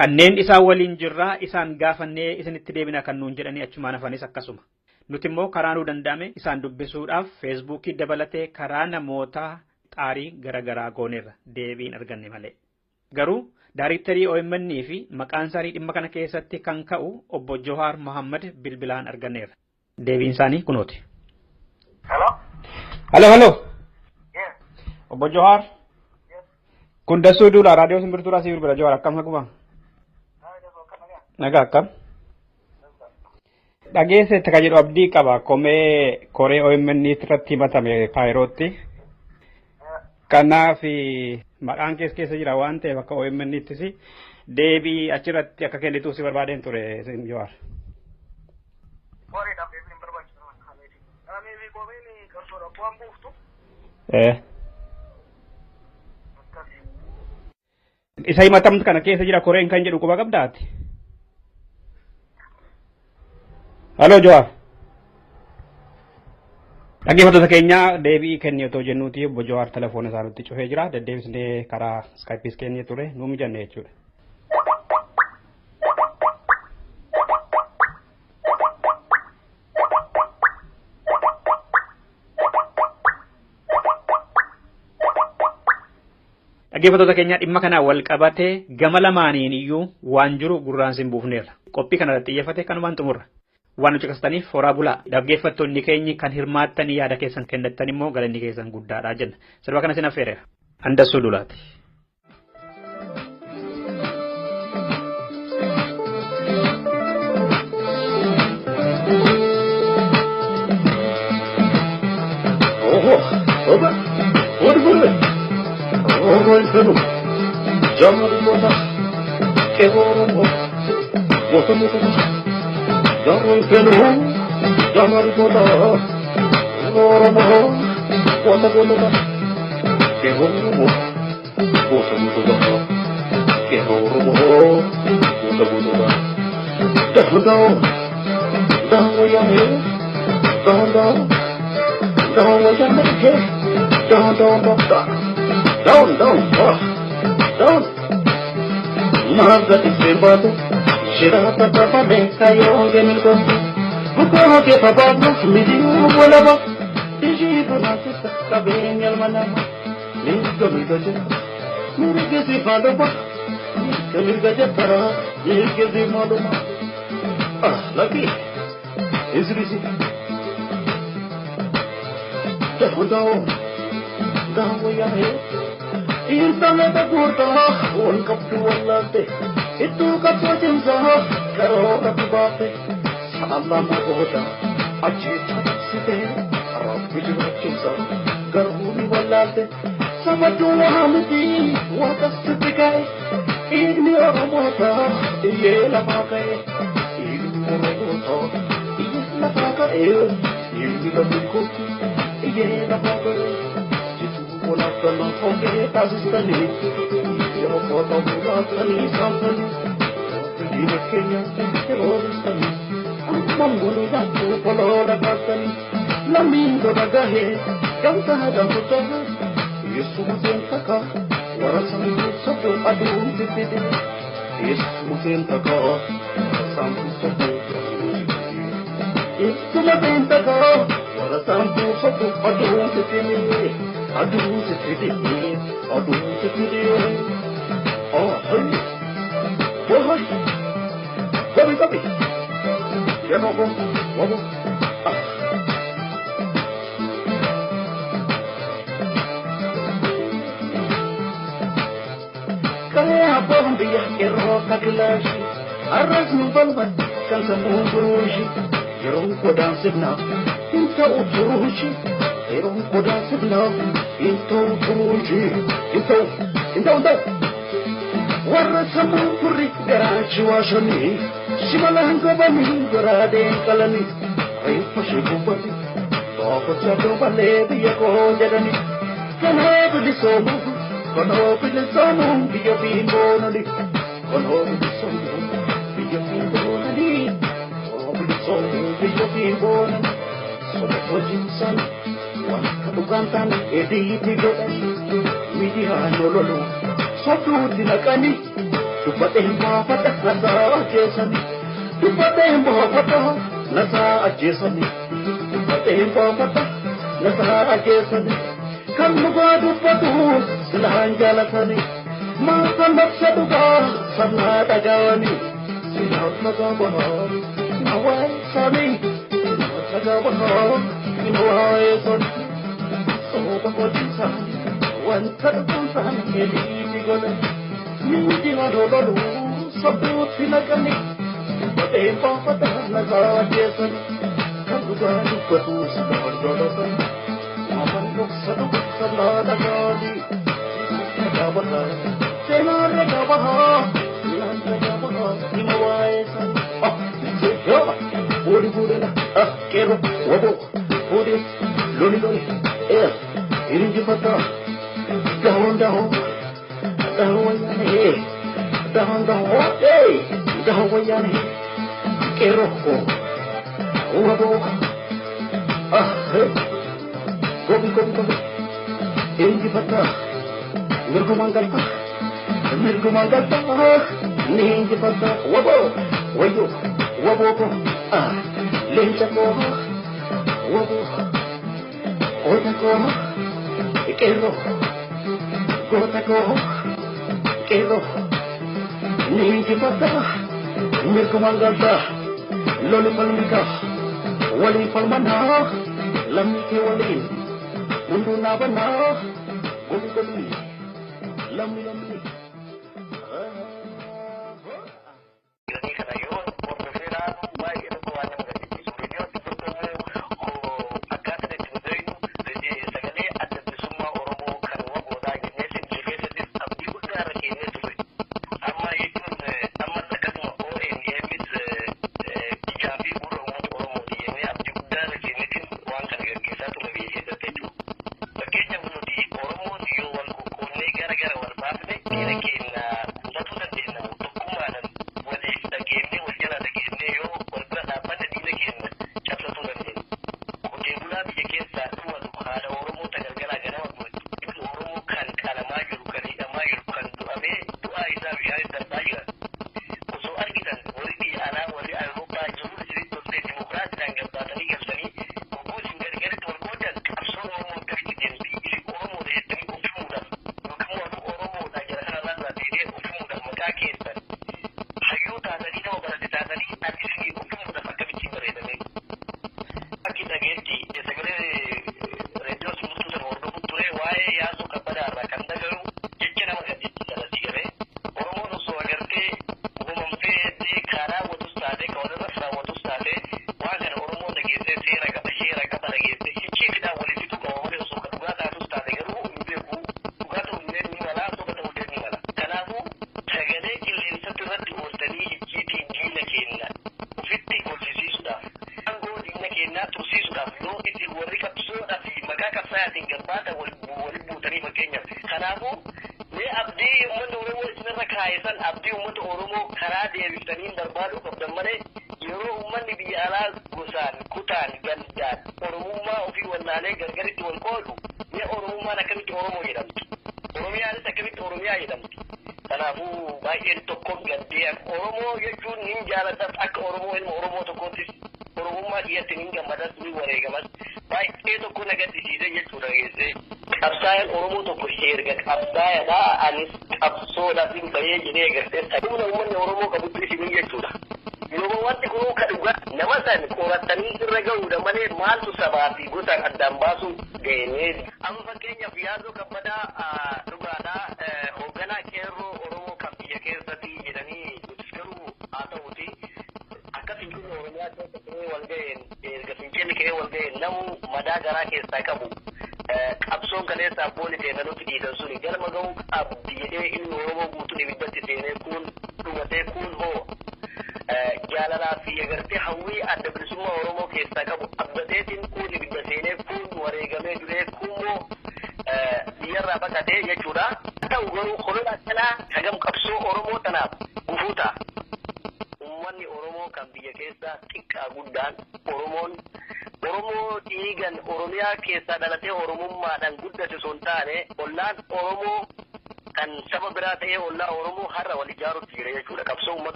Kanneen isaan waliin jirraa isaan gaafannee isinitti deebinaa kan nuun jedhanii achumaan hafanis akkasuma. Nuti immoo karaa nuu danda'ame isaan dubbisuudhaaf feesbuukii dabalatee karaa namoota xaarii garaagaraa gooneerra deebiin arganne malee. Garuu Daayrektarii OMN fi maqaan isaanii dhimma kana keessatti kan ka'u obbo Johaar Mohammad bilbilaan arganneerra. Deebiin isaanii kunooti. Hello? Hello, hello. Yes. Obbo Johaar. Yes. Kun Dassuu Duulaa raadiyoo Simbirtuudhaa si bilbila Johaar akkam naguma? Nagaa akkam? Dhageessetti kan jedhu abdii qaba. Komee koree OMN irratti himatame Kaayirootti. Kanaaf maqaan kees keessa jira waan ta'eef akka OMN'ttis deebii achirratti akka kennituuf si barbaadeen ture Jawaar. Koreedhaaf deebiin hin barbaachisu. Qaamii fi komeen qabsoodhaaf bu'aan buuftu. Isa himatamtu kana keessa jira koreen kan jedhu quba qabdaati. Haloo Jawaar. Dhaggeeffattoota keenya deebii kenni otoo jennuuti obbo Jawaar telefoona isaa nutti cufee jira. Deddeebisnee karaa iskaayippiis kennee ture nuu mijanne jechuudha. Dhaggeeffattoota keenya dhimma kanaan wal qabatee gama lamaaniin iyyuu waan jiru gurraan sin buufneerra. Qophii kanarratti xiyyeeffate kanumaan xumurra. Waan nu caqasataniif horaa bulaa. Dhaggeeffattoonni keenyi kan hirmaattanii yaada keessan kennattan immoo galanni keessan guddaadha jenna. Sirba kana sin affeereera. Andassuu Dulaati.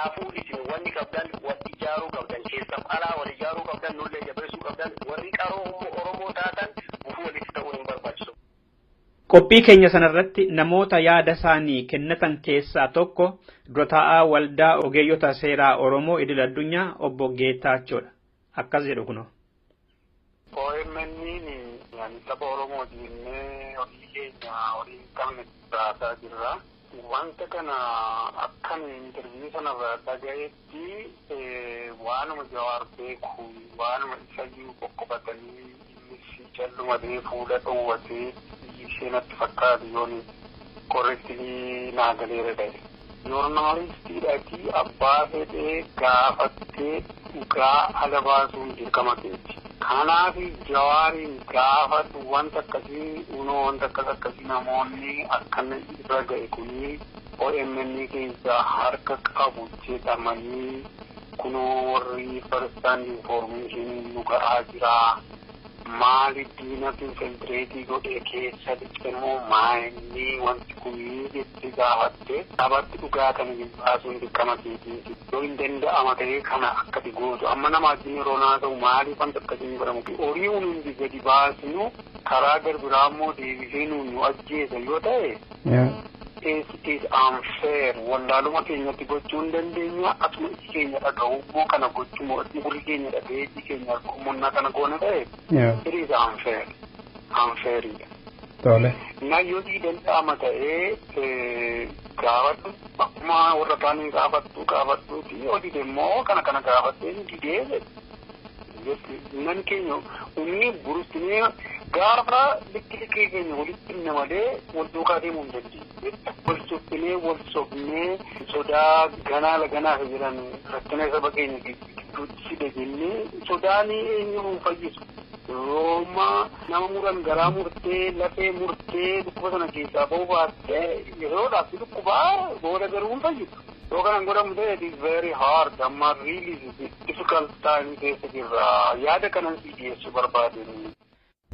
Kanaafuu isin wanni qabdan wal ijaaruu qabdan, keessaaf alaa wal ijaaruu qabdan, nullee jabeessuu qabdan, warri qaroo Oromoo taatan gufuu walitti ta'uun hin barbaachisu. Qophii keenya sanarratti namoota yaada isaanii kennatan keessaa tokko dura taa'aa waldaa ogeeyyota seeraa Oromoo idil addunyaa obbo Geetaachoodha. Akkas jedhu kunoo. OMN saba Oromooti jennee hojii keenya horii hin qabne baasaa jirra. Wanta kana akkan interview sanarraa dhagayetti waanuma Jawaar beeku, waanuma isayyuu qoqqobatanii, innis callumatee fuula dhoowwatee ishee natti fakkaatu yoon correctly naa galeera ta'e. Joornaalistiidhaati abbaa fedhee gaafattee dhugaa ala baasuun dirqama keeti. Kanaaf Jawaariin gaafadhu, wanta akkasii unoo wanta akkas akkasii namoonni akkana irra ga'e kunii OMN keessa harka qabu jedhamanii, kunoo warri first hand information nu ga'aa jira. Maali, diinatu infiltrate godhee keessa liqimmoo maayinni wanti kunii jettee gaafatte sabatti dhugaa kana baasuun dirqama keetiiti. Yoo hin danda'ama ta'ee kana akkati gootu amma nama wajjin yeroo naa ta'u, maaliif wanta akkasiin godhamu? Horii hundi gadi baasnu karaa garbiraa immoo deebisee nuun nu ajjeesa yoo ta'e. It is unfair. Wallaaluma keenyatti gochuu hin dandeenya. Asuma iji keenya dhaga'u immoo kana gochuu, gurri keenya dhaga'ee iji keenya argummonnaa kana goona ta'e. It is unfair. Unfairidha. Tole. Na yoo si danda'ama ta'ee gaafadhu, akkuma warra kaanii gaafattu gaafattuuti, yoo dide immoo kana kana gaafattee didee, nan keenya humni burustinee gaafa likki likkii keenya walitti himne malee wal duukaa deemuu hin dandeenye. Wal suphinee, wal sobnee, sodaa ganaa ganaaf jedhan rakkina saba keenya gidduutti fide jennee sodaan eenyu hin fayyisu. Rooma nama muran garaa murtee, lafee murtee, dhukkuba sana keessaa ba'uu baattee yeroodhaaf dhukkubaa booda garuu hin fayyisu. Yoo kanan godhamu ta'e, it is very hard. Amma really difficult time keessa jirra. Yaada kanan si dhiyeessuu barbaadeen.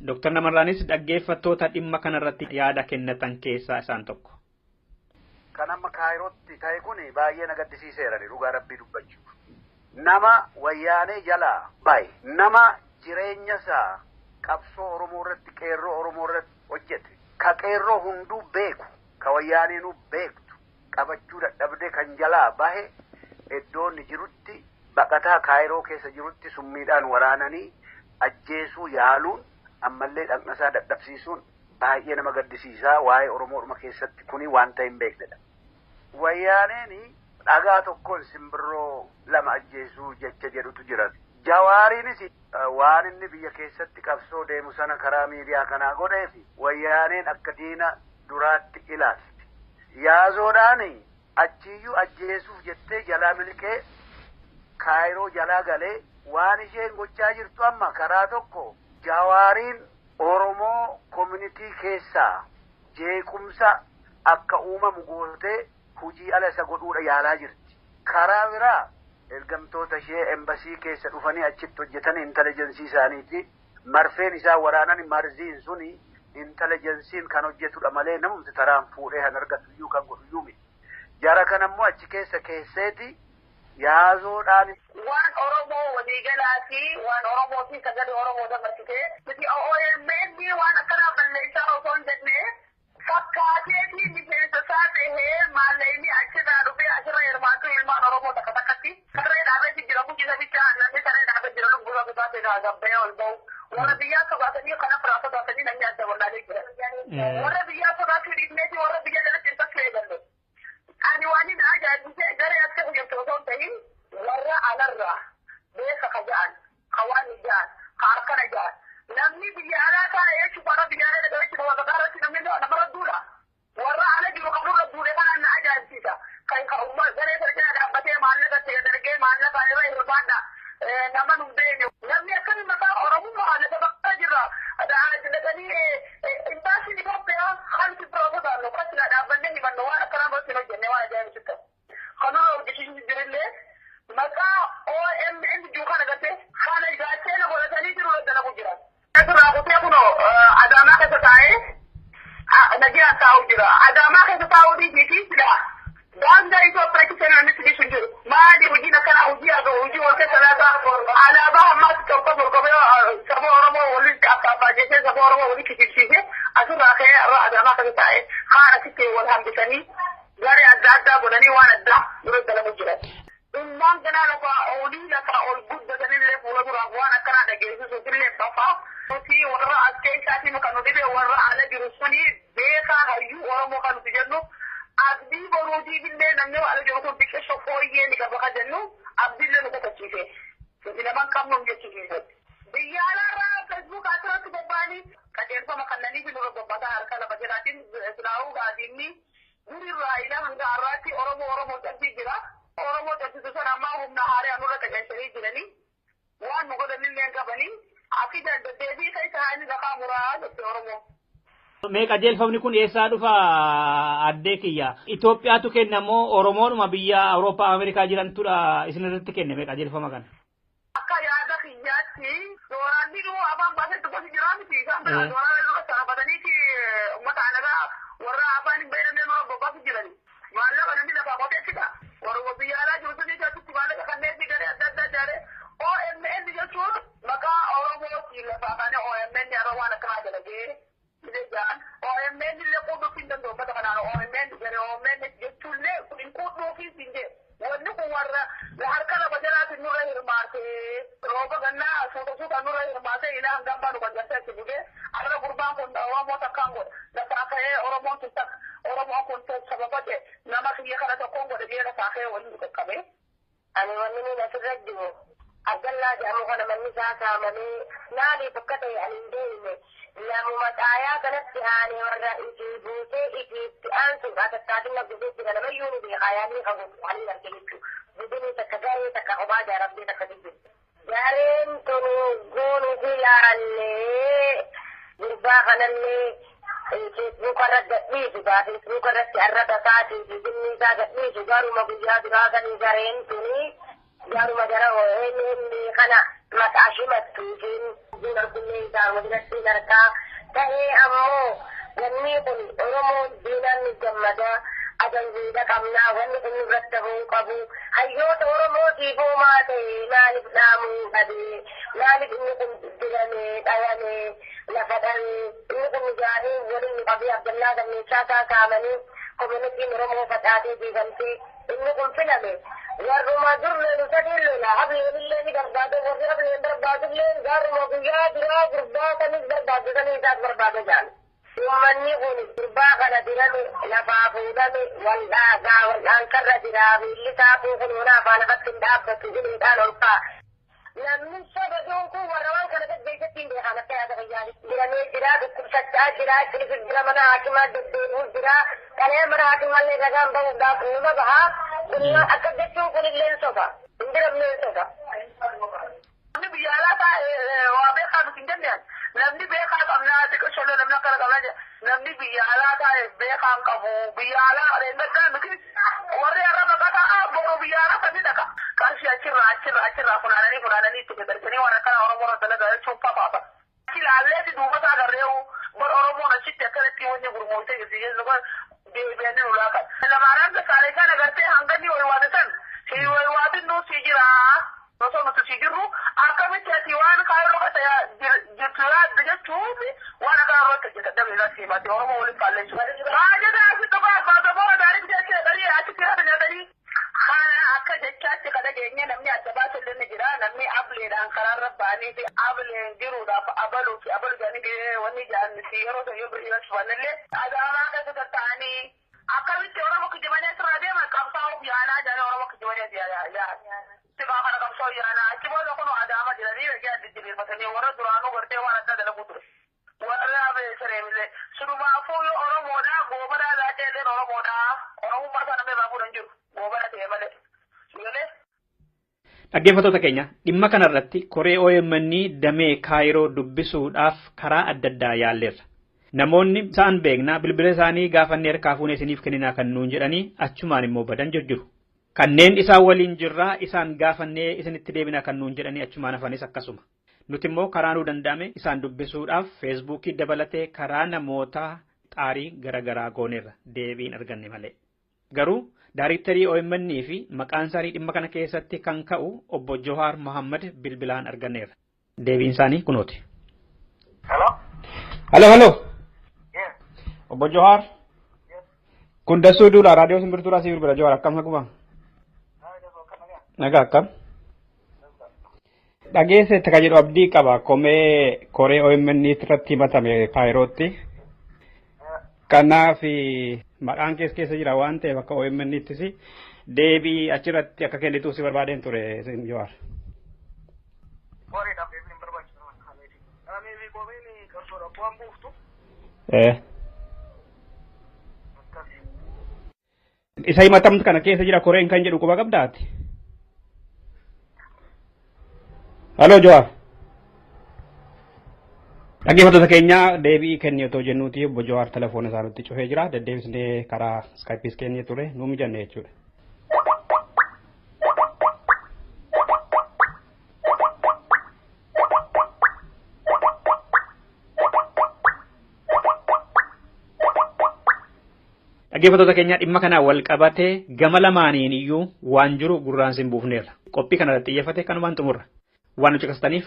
Dr. Namarraanis dhaggeeffattoota dhimma kanarratti yaada kennatan keessaa isaan tokko. Kan amma Kaayirootti ta'e kun baay'ee na gaddisiiseera dhugaa rabbii dubbachuuf. Nama wayyaanee jalaa bahe, nama jireenya isaa qabsoo Oromoo irratti, qeerroo Oromoo irratti hojjete, ka qeerroo hunduu beeku, ka wayyaaneenuu beektu, qabachuu dadhabdee kan jalaa bahe, iddoo inni jirutti, baqataa Kaayiroo keessa jirutti summiidhaan waraananii ajjeesuu yaaluun, ammallee dhaqnasaa dadhabsiisuun baay'ee nama gaddisiisaa. Waa'ee Oromoodhuma keessatti kuni wanta hin beeknedha. Wayyaaneen dhagaa tokkoon simbirroo lama ajjeesuu jecha jedhutu jira. Jawaariinis waan inni biyya keessatti qabsoo deemu sana karaa miidiyaa kanaa godheef wayyaaneen akka diina duraatti ilaalti. Yaazoodhaan achiyyuu ajjeesuuf jettee jalaa miliqee Kaayiroo jalaa galee waan isheen gochaa jirtu amma karaa tokko Jawaariin Oromoo community keessaa jeequmsa akka uumamu gootee hujii ala isa godhuudha yaalaa jirti. Karaa biraa ergamtoota ishee embasii keessa dhufanii achitti hojjetan intelligence isaaniiti. Marfeen isaa waraanan marziin suni intelligenceiin kan hojjetudha malee namumti taraan fuudhee kan argatu iyyuu kan godhu iyyuu miti. Jara kan ammoo achi keessa keesseeti yaazoodhaan. Waan Oromoo waliigalaati, waan Oromooti, sagalee Oromoo dabarsite. Miti OMN waan akkanaa balleessaa osoo hin jenne fakkaateeti miseensa isaa tahee maallaqni achirraa dhufee achirra hirmaatu ilmaan Oromoo takka takkatti saree dhaabee jira, guddisa bichaa namni saree dhaabee jira, lubbuu isaa kutaa ta'e gabbee ol ba'u. Warra biyyaa sodaatanii kana firaa sodaatanii namni adda wallaalee jira. Warra biyyaa sodaachuu dhiifneeti warra biyya jalatti hin takkee eegalle. Ani waan inni ajaa'ibsee garee akka hojjetu osoo hin ta'in warra alarraa beeka ka ja'an, ka waan ja'an, ka harkana ja'an. Namni biyya alaa taa'e jechuun warra biyya alaa dhaga'e jechuun warra irratti namni namarra duula. Warra ala jiru kan nurra duule kanaan na ajaa'ibsiisa. Kan ka umma garee sana jala dhaabbatee maallaqa ta'e dargee maallaqa irra hirmaadha. Nama nu beekne. Namni akkamiin maqaa Oromummaa lafa bakka jirra. Dhaqanii imbaasiin Itoophiyaa hanti biroo sodaannu kasila dhaabbannee himannu waan akkanaa irratti hin hojjenne waan ajaa'ibsiisa. Kan nurra hojjechiisu jirillee maqaa OMN jiru kana gartee kana gaachena godhatanii jiru dalagu jira. Asirraa kutee kunoo Adaamaa keessa taa'ee nagaan taa'u jira. Adaamaa keessa taa'uu dhiisii sila Daangaa Itoophiyaa keessa namni si dhiisu jiru. Maali hojiin akkanaa hojii argamu hojii wal keessa laata alaabaa ammaas tokko morgomee saba Oromoo walitti akka abbaa jettee saba Oromoo walitti kijibsiise asirraa ka'ee irra adaamaa kan taa'e kaan asitti wal hambisanii garee adda addaa godhanii waan addaa dura galamu jiran. Ilmaan kanaa lafa olii lafa ol guddatanillee fuula duraaf waan akkanaa dhageessisuuf illee fafaa. Nuti warra as keessaatiin kan nu dhibe warra ala jiru suni beekaa hayyuu Oromoo kan nuti jennu abdii boruutiif illee namni ala jiru kun xiqqeessoo fooyyee ni qaba kan jennu abdiillee nu kakachiise. Nuti lamaan qabnu hin jechisiise. Biyya alaarraa feesbuuk asirratti bobba'anii qajeelfama kannanii fi nurra bobbataa harka lafa jalaatiin silaa'uu gaadiinni durirraa ilaa hanga har'aatti Oromoo Oromoo cabsii jira. Oromoo cabsisu sana ammaa humna haaraa nurra qajeelchanii jiranii waan nu godhanillee hin qabanii akki deddeebii keessa inni lafaa muraa jette Oromoo. Mee qajeelfamni kun eessaa dhufa addee kiyya? Itoophiyaatu kenna moo Oromoodhuma biyya Awurooppaa Ameerikaa jirantudha isin irratti kenne mee qajeelfama kana? Akka yaada kiyyaatti dooraanni dhuu afaan baasetti gosi jiraa miti isaan bira dooraan dura saafataniiti uummata alagaa warra afaan hin beekamne nurra bobbaasu jirani. Maallaqa namni lafaa qoteessita. Warra biyya alaa jiru sun keessatti maallaqa kanneen fi garee adda addaa ijaaree OMN jechuun maqaa Oromootiin lafaa kaane OMN yeroo waan akkanaa dalagee OMN illee quudhuuf hin danda'u uummata kanaan OMN garee OMN jechuullee hin quudhuufis hin jedhu. Wanni kun warra harka lafa jalaatiin nurra hirmaatee rooba gannaa suuta suuta nurra hirmaatee ilaa hanga ammaa nu qajeelchee achi bulee har'a gurbaan kun Oromoo takkaan godha lafaa ka'ee Oromoon kun takka Oromoon kun sababa ta'e nama kiyya kana tokkoon godhe jee lafaa ka'ee waliin nu qaqqabe. Ani wanni nuyi asirra jiru Abdallaa jedhamu kana manni isaa saamamee maaliif akka ta'e ani hin beekne namuma xaayaa kanatti aanee warra itti buutee itti aansuudha tattaafinna guddeetti kana namayyuu ni beekaa yaadni qabu ani arge jechuudha. Budinii takka garee takka kophaa ijaaramtee takka jirti. Gareen tun goonuu fi laallee gurbaa kanallee feesbuuka irra gadhiisu gaa feesbuuka irratti arraba isaatii fi dhimmi isaa gadhiisu garuma guyyaa duraa sanii gareen tuni garuma gara OMN kana maqaa shimattuutiin guunar kunneen isaa wajjinatti harkaa ta'ee ammoo wanni kun Oromoon diinaan ni gammada ajanjiidha qabnaa wanni kun nurratti ta'uu qabu hayyoota Oromootiif homaa ta'e maaliif dhaamuu dhabee maaliif inni kun diramee dhayamee lafa dhawee inni kun ijaaree waliin nu qabee Abdallaa Gammeechaa isaa saamanii komunitiin Oromoo facaatee diigamtee inni kun filame warruma dur lolu sadiin lola ableen illee ni barbaada warri ableen barbaadullee gaaruma guyyaa duraa gurbaa sanis barbaadu sanii isaas barbaada jaal. Uummanni kun gurbaa kana dirame lafaa fuudhame waldhaagaa waldhaankarra jira miilli isaa kun mana afaan lafatti hin dhaabbatu uleedhaan ol ka'a. Namni saba dhuunfuu warra waan kana gaggeessatti hin beekan akka yaada fayyaatti. Diramee jira dhukkubsachaa jira ciisu jira mana hakimaa deddeebi'u jira qalee mana hakimallee ragaan bahuudhaaf numa bahaa. Akka jechuun kunillee hin soba. Hin diramne hin soba. Namni biyya alaa taa'e waa beekaa nuti hin jenneen. Namni beekaa qabnaa xiqqoo namni akkana qabnaa jedha. Namni biyya alaa taa'e beekaa hin qabu. Biyya alaa reennaggaa miti warri har'a baqataa boru biyya alaa sanii dhaqa. Qarshii achirraa achirraa achirraa funaananii funaananii itti dabarsanii waan akkana Oromoo irra dalagaa jechuun fafaafa. Ilaalleeti duuba isaa agarreewu bar Oromoon achitti akkanatti wanni gurmooftee jirti jechuun deebi'anii nu laaqan. Lamaanaan saalee kan agartee hanganni waywaate san si waywaatin nu si jira. Osoo nuti si jirru akkamitti ati waan kaayiroo kasa jirtu yaaddu jechuun waan akka irratti hojjetan dabee irratti himate Oromoo waliin faalleessu. Baajata asitti qofa abbaa gamoo gaarii bitachee dhaqanii achitti irratti nyaatanii. Kana akka jechaatti kana geenye namni adda baasu illee ni jira namni ableedhaan karaarra ba'anii fi ableen jiruudhaaf abaluu fi abaluu jedhanii wanni jedhan yeroo san yoo birrii shubanillee adaamaa keessa tatta'anii akkamitti Oromoo kijibanii asirraa deeman qabsaa'uuf yaanaa jedhanii Oromoo kijibanii yaa'an. Sibaa kana qabsoo yaanaa achi booda kun adaama jiranii dhagee addi jiriirfatanii warra duraanuu gartee waan addaa dalaguu ture. Warra abeesareemillee sunumaafuu yoo Oromoodhaa goobanaa laacee Oromoodhaa Oromummaa sana namni irraa fuudhan jiru goobana ta'e malee. Dhaggeeffattoota keenya dhimma kanarratti koree OMN damee Kaayiroo dubbisuudhaaf karaa adda addaa yaalleerra. Namoonni isaan beeknaa bilbila isaanii gaafannee harkaa fuunee isiniif kenninaa kan nuun jedhanii achumaan immoo badan jiru. Kanneen isaan waliin jirraa isaan gaafannee isinitti deebinaa kan nuun jedhanii achumaan hafanis akkasuma. Nuti immoo karaa nuu danda'ame isaan dubbisuudhaaf feesbuukii dabalatee karaa namoota xaarii garaagaraa gooneerra deebiin arganne malee. Garuu Daayrektarii OMN fi maqaan isaanii dhimma kana keessatti kan ka'u obbo Johaar Mohammad bilbilaan arganneerra. Deebiin isaanii kunooti. Hello? Halo, halo. Yes. Obbo Johaar. Yes. Kun Dassuu Duulaa raadiyoo Simbirtuudhaa si bilbila Johaar akkam naguma? Nagaa akkam? Dhageessetti kan jedhu abdii qaba komee koree OMN irratti himatame Kaayirootti. Kanaaf maqaan kees keessa jira waan ta'eef akka OMN'ttis deebii achirratti akka kennituuf si barbaadeen ture Johaar. Horiidhaaf deebiin hin barbaachisu. Ani fi komeen qabsoodha. Bu'aan buuftu. Isa himatamtu kana keessa jira koreen kan jedhu quba qabdaati. Halo Johaar. Dhaggeeffattoota keenya deebii kennee otoo jennuuti obbo Johaar telefoona isaa nutti cufee jira. Deddeebisnee karaa iskaayippiis kennee ture nuu mijanne jechuudha. Dhaggeeffattoota keenya dhimma kana wal qabatee gama lamaaniin iyyuu waan jiru gurraan sin buufneerra. Qophii kana irratti xiyyeeffate kanumaan xumurra. Waan nu caqasataniif.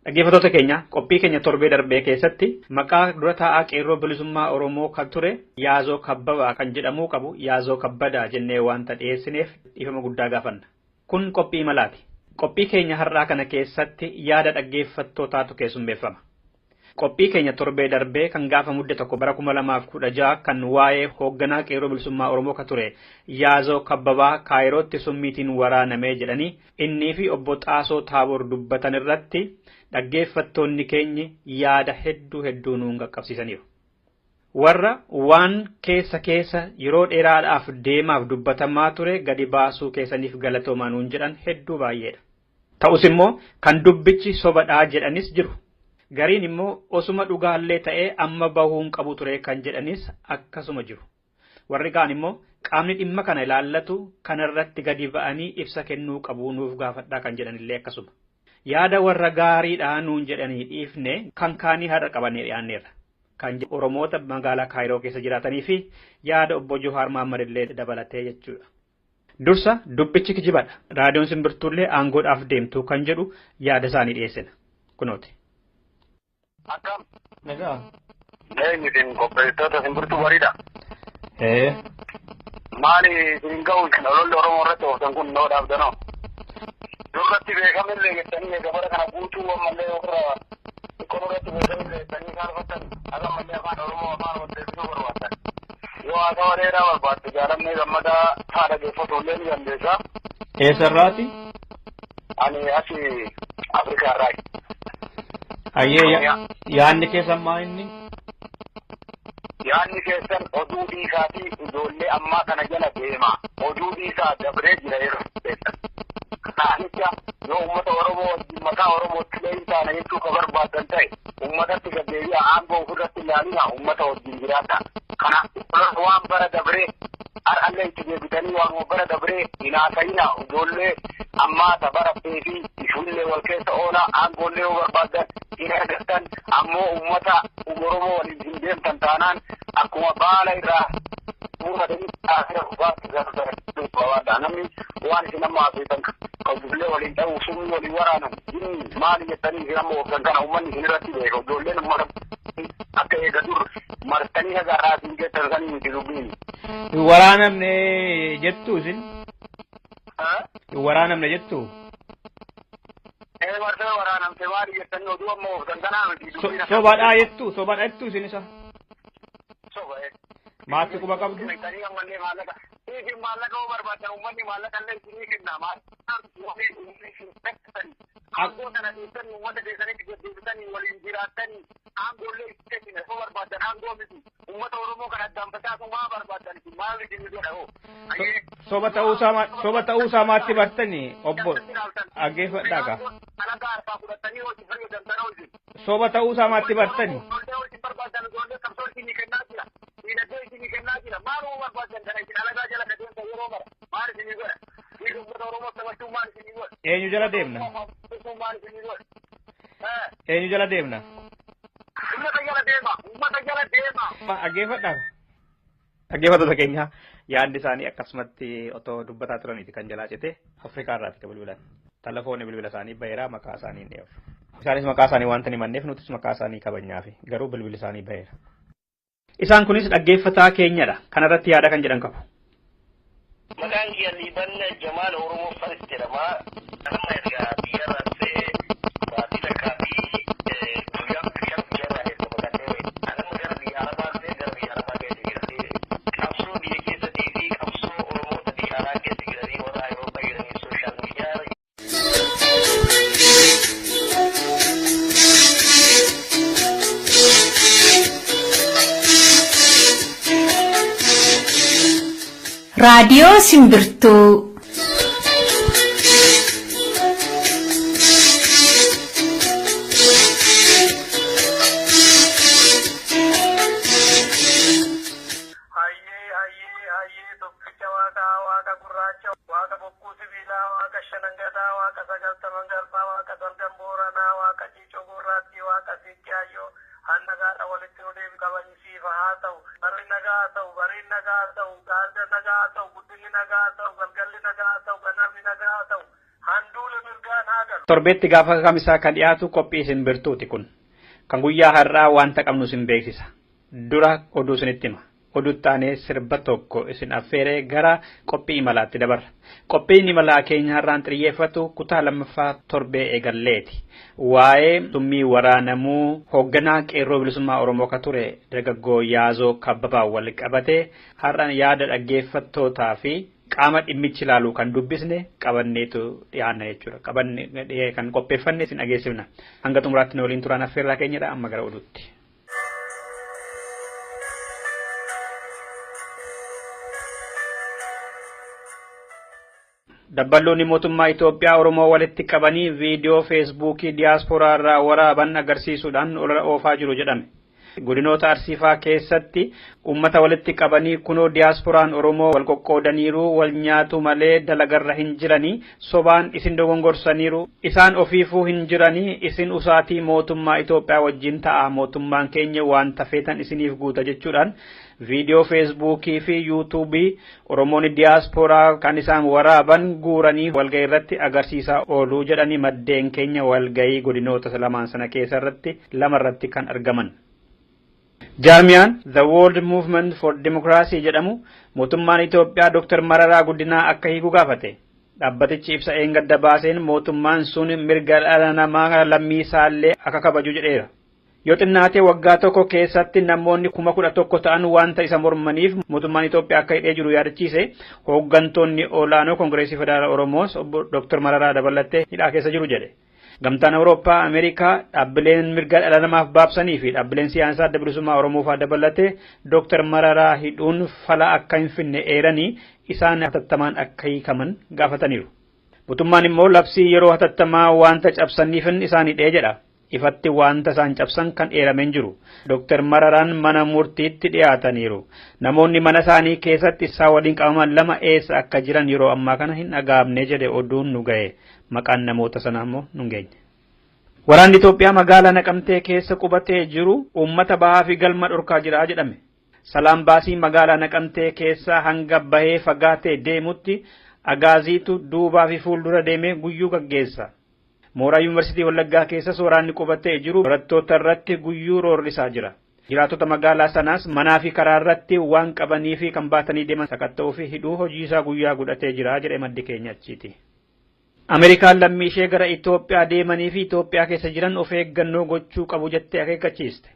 Dhaggeeffattoota keenya qophii keenya torbee darbee keessatti maqaa dura taa'aa qeerroo bilisummaa Oromoo kan ture Yaazoo Kabbabaa kan jedhamuu qabu Yaazoo Kabbadaa jennee waanta dhiyeessineef dhiifama guddaa gaafanna. Kun qophii malaati. Qophii keenya har'aa kana keessatti yaada dhaggeeffattootaatu keessummeeffama. Qophii keenya torbee darbee kan gaafa Mudde 1 bara 2016 kan waa'ee hoogganaa qeerroo bilisummaa Oromoo ka ture Yaazoo Kabbabaa Kaayirootti summiitiin waraanamee jedhanii innii fi obbo Xaasoo Taaboor dubbatan irratti dhaggeeffattoonni keenyi yaada hedduu hedduu nuun qaqqabsiisaniiru. Warra waan keessa keessa yeroo dheeraadhaaf deemaaf dubbatamaa ture gadi baasuu keessaniif galatoomaa nuun jedhan hedduu baay'eedha. Ta'us immoo kan dubbichi sobadhaa jedhanis jiru. Gariin immoo osuma dhugaallee ta'ee amma bahuun qabu ture kan jedhanis akkasuma jiru. Warri kaan immoo qaamni dhimma kana ilaallatu kanarratti gadi ba'anii ibsa kennuu qabu nuuf gaafadhaa kan jedhanillee akkasuma. Yaada warra gaariidhaa nuun jedhanii dhiifne kan kaanii har'a qabannee dhiyaanneerra. Kan Oromoota magaalaa Kaayiroo keessa jiraatanii fi yaada obbo Johaar Mahammad illee dabalatee jechuudha. Dursa dubbichi kijibadha. Raadiyoon Simbirtuullee aangoodhaaf deemtu kan jedhu yaada isaanii dhiyeessina. Kunooti. Akkam. Nagaa. Eenyu isin qopheessitoota Simbirtuu bariidha. Ee. Maali isin ga'u isin ololli Oromoo irratti ooftan kun noo dhaabdanoo? Duratti beekamillee jettanii eega bara kana guutuu ammallee ofirraa xiqqoo irratti beekamillee jettanii saalfattan haga ammallee afaan Oromoo afaan waldeessisuu barbaaddan. Yoo haasawa dheeraa barbaadde jaalannee gammadaa haadha geeffatu illee ni dandeessa. Eessarraati? Ani asi Afrikaa irraayi. Ayyee, yaadni keessan maa inni? Yaadni keessan oduu dhiisaa fi ijoollee ammaa kana jala deema. Oduu dhiisaa dabree jira yeroo keessan. Kanaanicha yoo uummata Oromoo wajjin mataa Oromootti illee hin taane jechuu ka barbaaddan ta'e uummatatti gaddeebi'a, aangoo ofirratti ilaalina, uummata wajjin jiraata. Kana waan bara dabree har'allee itti deebitanii waan bara dabree hin haasa'ina. Ijoollee ammaa ta barattee fi ijoollee wal keessa oola, aangoollee yoo barbaaddan hin argattan, ammoo uummata Oromoo waliin hin deemtan taanaan akkuma baala irraa muratanii taasisa barbaadda. Namni waan isin amma haasoftan kan ijoollee waliin ta'u summii waliin waraanan jinni maali jettanii isin amma ooftan kana uummanni isin irratti beeka. Ijoolleen uummata akka eega dur martanii haga irraa isin jettan sanii miti dubbiin. Hin waraanamne jettu isin? Hin waraanamne jettu? Ee, martee waraanamte maali jettanii oduu amma ooftan kanaa miti dubbiin. Sobadhaa jettu? Sobadhaa jettu isin isa? Soba. Maatti quba qabdu? Jettanii ammallee maallaqa. Isin maallaqa yoo barbaaddan uummanni maallaqa illee isinii kenna. Aangoo kana dhiistanii uummata keessanitti deddeebitanii waliin jiraattanii aangoollee itti kennina yoo barbaaddan, aangoo miti. Uummata Oromoo kana addaan facaasu maa barbaaddan isin? Maal isin godha hoo? Soba ta'uusaa maatti bartanii, obbo? Dhaggeeffadhaa kaa. Alagaa harkaa fudhattanii hojii fayyadamtan hojii. Soba ta'uusaa maatti bartanii? Ijoollee hojii barbaadan, ijoollee qabsoo isinii kennaa jira. Diinagdee isinii kennaa jira. Maaluma barbaadan kana isin alagaa jala ka deemtan yeroo mara? Maal isinii godha? Dhiiga uummata Oromoo taphachuu maal isinii godha? Eenyu jala deemna? Maal isinii godha? Eenyu jala deemna? Uummata jala deema. Uummata jala deema. Dhaggeeffadhaa. Dhaggeeffattoota keenya, yaadni isaanii akkasumatti otoo dubbataa turaniiti kan jalaa cite. Afrikaa irraati kan bilbilan. Telefoonni bilbila isaanii baheeraa, maqaa isaanii hin dhiyeessu. Isaanis maqaa isaanii waanta hin himanneef nutis maqaa isaanii kabajnaafi, garuu bilbilli isaanii baheera. Isaan kunis dhaggeeffataa keenyadha. Kanarratti yaada kan jedhan qabu. Maqaan kiyya Liiban Jamaal Oromoo Faris jedhama. Nama erga biyya irraa baatii takkaa fi guyyaa 5 guyyaa erga baqatee anama gara biyya Arabaa dhufee gara biyya Arabaa keessa jira. Qabsoo biyya keessattii fi qabsoo Oromoota biyya alaa keessa jiranii, warra Awurooppaa jiranii, social media Raadiyoo Simbirtuu. Hayyee, hayyee, hayyee, tokkicha waaqaa, waaqa gurraacha, waaqa bokkuu sibiilaa, waaqa shanangadaa, waaqa sagaltaman garbaa, waaqa salgan booranaa, waaqa ciicoo gurraattii, waaqa siiqqee hayyoo hannagaadha walitti nu deebi kabajisiifa haa ta'u. Barri nagaa haa ta'u, bariin nagaa haa ta'u, gaarda nagaa haa ta'u, guddinni nagaa haa ta'u, galgalli nagaa haa ta'u, ganamni nagaa haa ta'u, handuula mirgaan haa galu. Torbeetti gaafa kamisaa kan dhiyaatu qophii Simbirtuuti kun. Kan guyyaa har'aa wanta qabnu sin beeksisa. Dura oduu isinitti hima. Oduutti aanee sirba tokko isin affeeree gara qophii imalaatti dabarra. Qophiin imalaa keenya har'aan xiyyeeffatu kutaa lammaffaa torbee eegalleeti. Waa'ee summii waraanamuu hoogganaa qeerroo bilisummaa Oromoo ka ture dargaggoo Yaazoo Kabbabaa wal qabatee har'aan yaada dhaggeeffattootaa fi qaama dhimmichi ilaalu kan dubbisne qabanneetu dhiyaanna jechuudha. Qabanne kan qopheeffanne isin dhageessifna. Hanga xumuraatti nu waliin turaan affeerraa keenyadha amma gara oduutti. Dabballoonni mootummaa Itoophiyaa Oromoo walitti qabanii viidiyoo feesbuukii diyaasporaa irraa waraaban agarsiisuudhaan olola oofaa jiru jedhame. Godinoota Arsiifaa keessatti uummata walitti qabanii kunoo diyaasporaan Oromoo wal qoqqoodaniiru, wal nyaatu malee dalagarra hin jiranii, sobaan isin dogongorsaniiru, isaan ofiifuu hin jiranii, isin usaatii mootummaa Itoophiyaa wajjin ta'a, mootummaan keenya waan tafeetan isiniif guuta jechuudhaan viidiyoo feesbuukii fi yuutuubii Oromoonni diyaasporaa kan isaan waraaban guuranii walgahii irratti agarsiisaa ooluu jedhanii maddeen keenya walgahii godinoota lamaan sana keessa irratti lamarratti kan argaman. Jaarmiyaan The World Movement for Democracy jedhamu mootummaan Itoophiyaa Dr. Mararaa Guddinaa akka hiiku gaafate. Dhaabbatichi ibsa eengadda baaseen mootummaan sun mirga dhala namaa lammii isaallee akka kabaju jedheera. Yoo xinnaatee waggaa tokko keessatti namoonni 11,000 ta'an wanta isa mormaniif mootummaan Itoophiyaa akka hidhee jiru yaadachiise hooggantoonni olaanoo Koongireesii Federaalaa Oromoos obbo Dr. Mararaa dabalattee hidhaa keessa jiru jedhe. Gamtaan Awurooppaa, Ameerikaa, dhaabbileen mirga dhala namaaf baabsanii fi dhaabbileen siyaasaa adda bilisummaa Oromoo fa'aa dabalatee Dr. Mararaa hidhuun fala akka hin finne eeranii isaan hatattamaan akka hiikaman gaafataniiru. Mootummaan immoo labsii yeroo hatattamaa wanta cabsaniifin isaan hidhee jedha. Ifatti wanta isaan cabsan kan eerameen jiru. Dr. Mararaan mana murtiitti dhiyaataniiru. Namoonni mana isaanii keessatti isaa waliin qabaman lama eessa akka jiran yeroo ammaa kana hin dhagaamne jedhe oduun nu ga'e. Maqaan namoota sanaa immoo nu geenye. Waraanni Itoophiyaa magaalaa Naqamtee keessa qubatee jiru uummata bahaa fi galma dhorkaa jira jedhame. Salaam baasii magaalaa Naqamtee keessa hanga bahee fagaatee deemutti agaaziitu duubaa fi fuuldura deemee guyyuu gaggeessa. Mooraa Yuunivarsiitii Wallaggaa keessas waraanni qubatee jiru barattoota irratti guyyuu roorrisaa jira. Jiraattota magaalaa sanaas manaa fi karaa irratti waan qabanii fi kan baatanii deeman sakatta'uu fi hidhuu hojii isaa guyyaa godhatee jira jedhe maddi keenya achiiti. Ameerikaan lammii ishee gara Itoophiyaa deemanii fi Itoophiyaa keessa jiran of eeggannoo gochuu qabu jettee akeekkachiiste.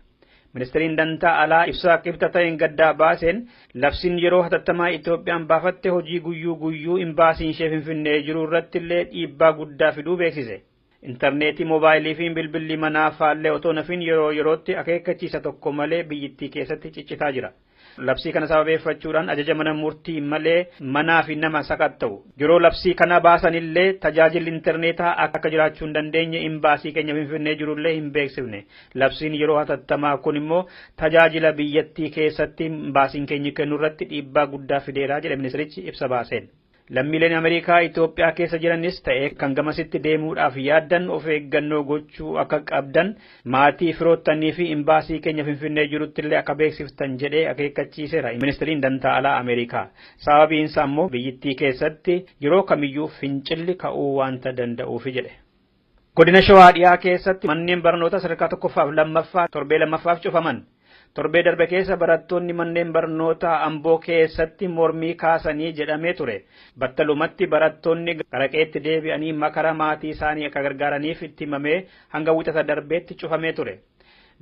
Ministeeriin dantaa alaa ibsaa qibxa ta'een gaddaa baaseen labsiin yeroo hatattamaa Itoophiyaan baafatte hojii guyyuu guyyuu imbaasiin ishee Finfinnee jiru irratti illee dhiibbaa guddaa fiduu beeksise. Intarneetii moobaayilii fi bilbilli manaa faallee otoo nafin yeroo yerootti akeekkachiisa tokko malee biyyittii keessatti ciccitaa jira. Labsii kana sababeeffachuudhaan ajaja mana murtii malee manaa fi nama sakatta'u. Yeroo labsii kana baasanillee tajaajilli intarneetaa akka jiraachuu hin dandeenye imbaasii keenya Finfinnee jirullee hin beeksifne. Labsiin yeroo hatattamaa kun immoo tajaajila biyyattii keessatti imbaasiin keenya kennu irratti dhiibbaa guddaa fideera jedhe ministerichi ibsa baaseen. Lammiileen Ameerikaa Itoophiyaa keessa jiranis ta'e kan gamasitti deemuudhaaf yaaddan of eeggannoo gochuu akka qabdan maatii firoottanii fi imbaasii keenya Finfinnee jirutti illee akka beeksiftan jedhee akeekkachiiseera ministeriin dantaa alaa Ameerikaa. Sababiin isaa immoo biyyittii keessatti yeroo kamiyyuu fincilli ka'uu waanta danda'uufi jedhe. Godina Shawaa dhiyaa keessatti manneen barnoota sadarkaa tokkoffaa fi lammaffaa torbee lammaffaaf cufaman. Torbee darbe keessa barattoonni manneen barnootaa Amboo keessatti mormii kaasanii jedhamee ture. Battalumatti barattoonni qaraqeetti deebi'anii makara maatii isaanii akka gargaaraniif itti himamee hanga wixata darbeetti cufamee ture.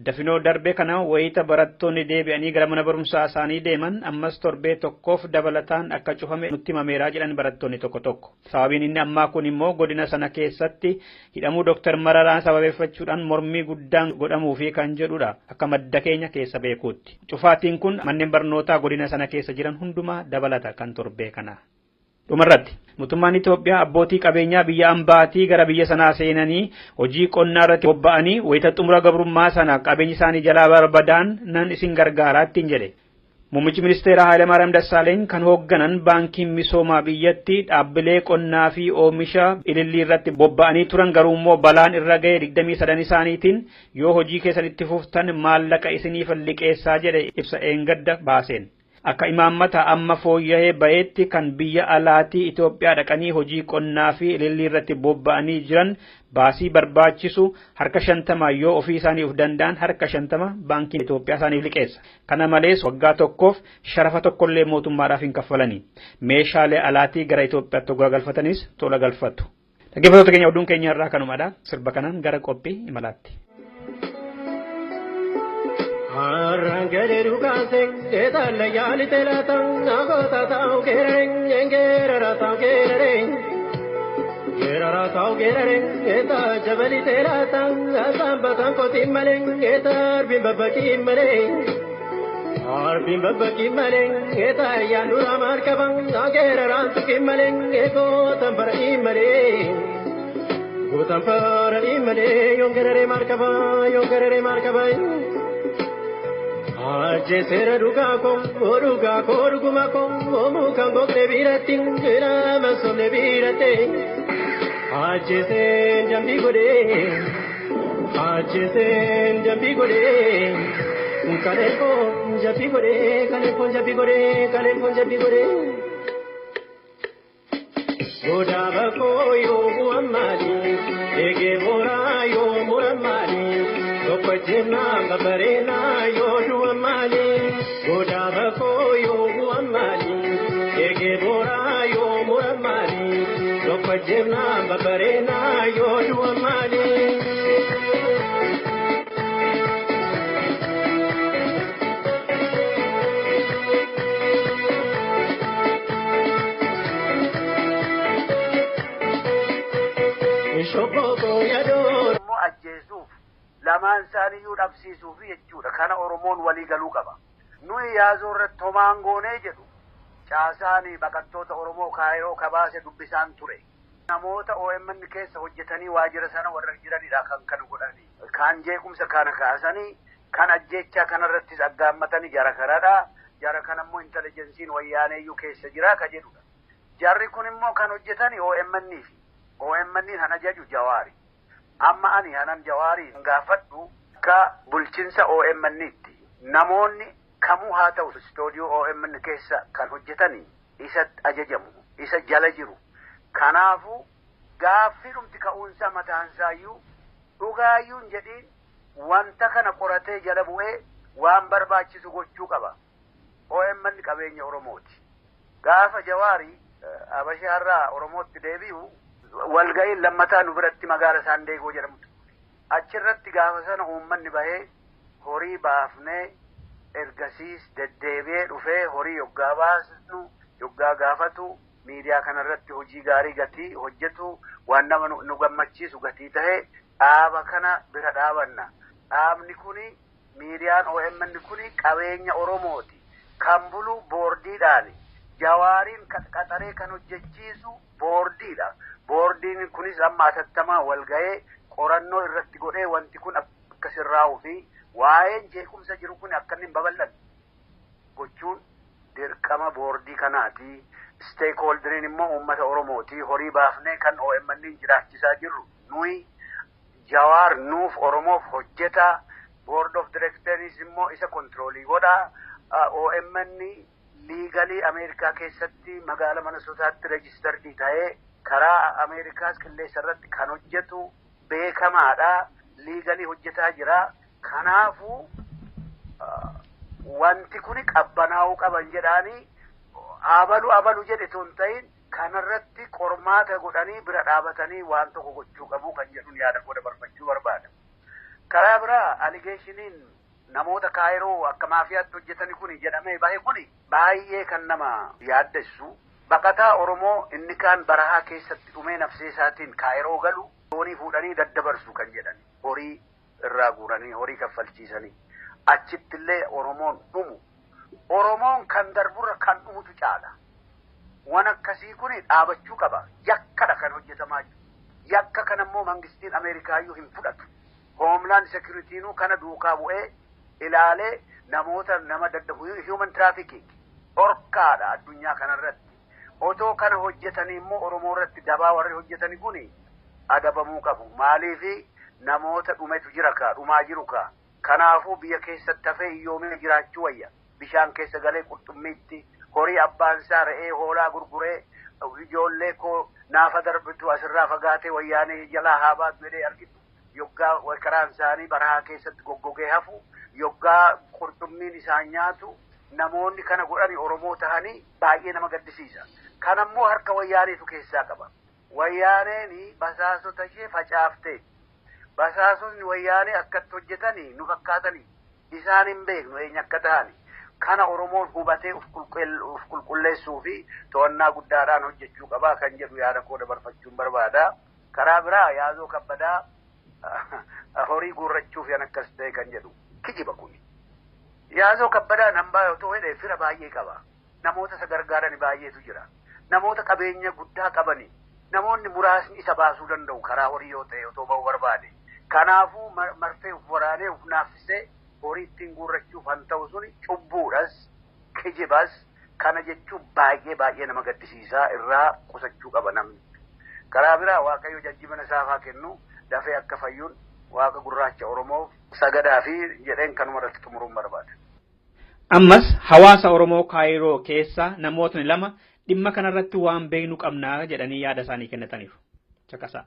Dafinoo darbe kana wayita barattoonni deebi'anii gara mana barumsaa isaanii deeman ammas torbee tokkoof dabalataan akka cufame nutti himameeraa jedhan barattoonni tokko tokko. Sababiin inni ammaa kun immoo godina sana keessatti hidhamuu Dr. Mararaan sababeeffachuudhaan mormii guddaan godhamuufi kan jedhudha akka madda keenya keessa beekuutti. Cufaatiin kun manneen barnootaa godina sana keessa jiran hundumaa dabalata kan torbee kana. Dhumarratti mootummaan Itoophiyaa abbootii qabeenyaa biyya ambaatii gara biyya sanaa seenanii hojii qonnaa irratti bobba'anii wayita xumura gabrummaa sana qabeenyi isaanii jalaa barbadaan nan isin gargaaraa ittiin jedhe. Muummichi ministeeraa Hayilamaariyaam Dassaaleeny kan hoogganan baankiin misoomaa biyyatti dhaabbilee qonnaa fi oomisha ilillii irratti bobba'anii turan garuu immoo balaan irra ga'e 23 isaaniitiin yoo hojii keessan itti fuftan maallaqa isiniif liqeessaa jedhe ibsa eengadda baaseen. Akka imaammata amma fooyya'ee ba'eetti kan biyya alaatii Itoophiyaa dhaqanii hojii qonnaa fi ilillii irratti bobba'anii jiran baasii barbaachisu harka 50 yoo ofii isaanii of danda'an harka 50 baankiin Itoophiyaa isaaniif liqeessa. Kana malees waggaa tokkoof sharafa tokkollee mootummaadhaaf hin kaffalani. Meeshaalee alaatii gara Itoophiyaatti hoggaa galfatanis tola galfatu. Dhaggeeffattoota keenya, oduun keenya irraa kanumadha. Sirba kanaan gara qophii imalaatti. Arangere rukase etalla yali telata agota tau kereng engerara tau kereng gerara tau kereng eta jabali telata sambatan koti maleng etar bimba baki maleng ar bimba baki maleng eta yanura markabang gerara tuki maleng eko tambara imaleng gotampara imale yongerere markaba yongerere markaba. Ajjeeseera dhugaa koo dhugaa koo dhuguma koo mukaan gogne biratti nama somne biratti ajjeeseen jambii godhee ajjeeseen jambii godhee kaleen koo jambii godhee kaleen koo jambii godhee kaleen koo jambii godhee. Godaaba koo yoo bu'an maali eegee booraa yoo muran maali. Tokko jennaan babareenaa yoo du'an maali godaaba koo yoo bu'an maali eegee booraa yoo muran maali tokko jennaan babareenaa yoo du'an maali. Shobobo yadoo. Immoo ajjeesuuf, lamaan isaaniiyyuu dhabsiisuuf jechuudha. Kana Oromoon walii galuu qaba. Nuyi yaazoo irratti homaan goonee jedhu caasaan baqattoota Oromoo Kaayiroo kabaase dubbisaan ture. Namoota OMN keessa hojjetanii waajjira sana warra jiranidha kan kan godhanii. Kaan jeequmsa kana kaasanii, kan ajjeechaa kanarrattis aggaammatanii jara kanadha. Jara kana immoo intelijensiin wayyaaneeyyuu keessa jira ka jedhudha. Jarri kun immoo kan hojjetani OMN fi OMN han ajaju Jawaari. Amma ani hanan Jawaarii gaafadhu akka bulchinsa OMN'tti namoonni kamuu haa ta'u istoodiyoo OMN keessa kan hojjetani isa ajajamu, isa jala jiru. Kanaafuu gaaffii dhumti ka'uunsaa mataansaayyuu dhugaayyuu hin jedhiin wanta kana qoratee jala bu'ee waan barbaachisu gochuu qaba. OMN qabeenya Oromooti. Gaafa Jawaarii Habashaarraa Oromootti deebi'u walga'iin lammataa nu biratti magaala Saandeegoo jedhamtu. Achirratti gaafa sana uummanni bahee horii baafnee ergasiis deddeebi'ee dhufee horii yoggaa baasnu yoggaa gaafatu miidiyaa kanarratti hojii gaarii gatii hojjetu waan nama nu gammachiisu gatii tahee dhaaba kana bira dhaabanna. Dhaabni kuni miidiyaan OMN kuni qabeenya Oromooti. Kan bulu boordiidhaani. Jawaariin qaxaree kan hojjechiisu boordiidha. Boordiin kunis amma atattamaa wal ga'ee qorannoo irratti godhee wanti kun akka sirraa'uu fi waa'een jeequmsa jiru kun akka inni hin babal'anne gochuun dirqama boordii kanaati. Stakeholderiin immoo uummata Oromooti. Horii baafnee kan OMN jiraachisaa jirru nuyi Jawaar nuuf Oromoof hojjeta. Board of Directors immoo isa kontiroolii godha. OMN legally Ameerikaa keessatti magaala Minnesotaatti registered ta'ee karaa Ameerikaas qilleensa irratti kan hojjetu beekamaadha. Legally hojjetaa jira. Kanaafuu wanti kuni qabbanaa'uu qaban jedhaanii abalu abalu jedhe osoo hin ta'in kanarratti qormaata godhanii bira dhaabatanii waan tokko gochuu qabu kan jedhuun yaada koo dabarfachuu barbaada. Karaa biraa allegationiin namoota Kaayiroo akka maafiyaatti hojjetani kuni jedhamee bahe kuni baay'ee kan nama yaaddessu. Baqataa Oromoo inni kaan barahaa keessatti dhumee nafsee isaatiin Kaayiroo galu doonii fuudhanii daddabarsu kan jedhan horii irraa guuranii horii kaffalchiisanii achittillee Oromoon dhumu. Oromoon kan darburra kan dhumutu caala. Waan akkasii kuni dhaabachuu qaba. Yakkadha kan hojjetamaa jiru. Yakka kan ammoo mangistiin Ameerikaayyuu hin fudhatu. Homeland Security'nuu kana duukaa bu'ee ilaalee namoota nama daddabu human trafficking dhorkaadha addunyaa kanarratti. Otoo kana hojjetanii immoo Oromoo irratti dabaa warri hojjetanii kuni adabamuu qabu. Maaliifi namoota dhumetu jira kaa dhumaa jiru kaa. Kanaafuu biyya keessatti hafee hiyyoomee jiraachuu wayya. Bishaan keessa galee qurxummiitti horii abbaan isaa re'ee hoolaa gurguree ijoollee koo naafa darbitu asirraa fagaatee wayyaanee jalaa haa baatu jedhee argitu yoggaa karaan isaanii barahaa keessatti goggogee hafu yoggaa qurxummiin isaan nyaatu namoonni kana godhani Oromoo tahanii baay'ee nama gaddisiisa. Kanammoo harka wayyaaneetu keessaa qaba. Wayyaaneen basaasota ishee facaaftee basaasotni wayyaanee akkatti hojjetanii nu fakkaatanii isaan hin beeknu eenyu akka ta'ani. Kana Oromoon hubatee of qulqulleessuu fi to'annaa guddaadhaan hojjechuu qabaa kan jedhu yaada koo dabarfachuun barbaada. Karaa biraa Yaazoo Kabbadaa horii guurrachuuf yan akkas ta'e kan jedhu kijiba kuni. Yaazoo Kabbadaan hambaa yoo ta'u fira baay'ee qaba. Namoota isa gargaaran baay'eetu jira. Namoota qabeenya guddaa qabani. Namoonni muraasni isa baasuu danda'u karaa horii yoo ta'e otoo ba'uu barbaade. Kanaafuu marfee of waraanee of naaffisee horii ittiin guurrachuuf han ta'u suni cubbuudhas kijibas kana jechuun baay'ee baay'ee nama gaddisiisaa irraa qusachuu qaba namni. Karaa biraa Waaqayyo jajjabina isaaf haa kennu dafee akka fayyuun Waaqa gurraacha Oromoof sagadaa fi jedheen kanuma irratti xumuruun barbaada. Ammas hawaasa Oromoo Kaayiroo keessa namootni lama dhimma kanarratti waan beeknu qabnaa jedhanii yaada isaanii kennataniiru. Caqasaa.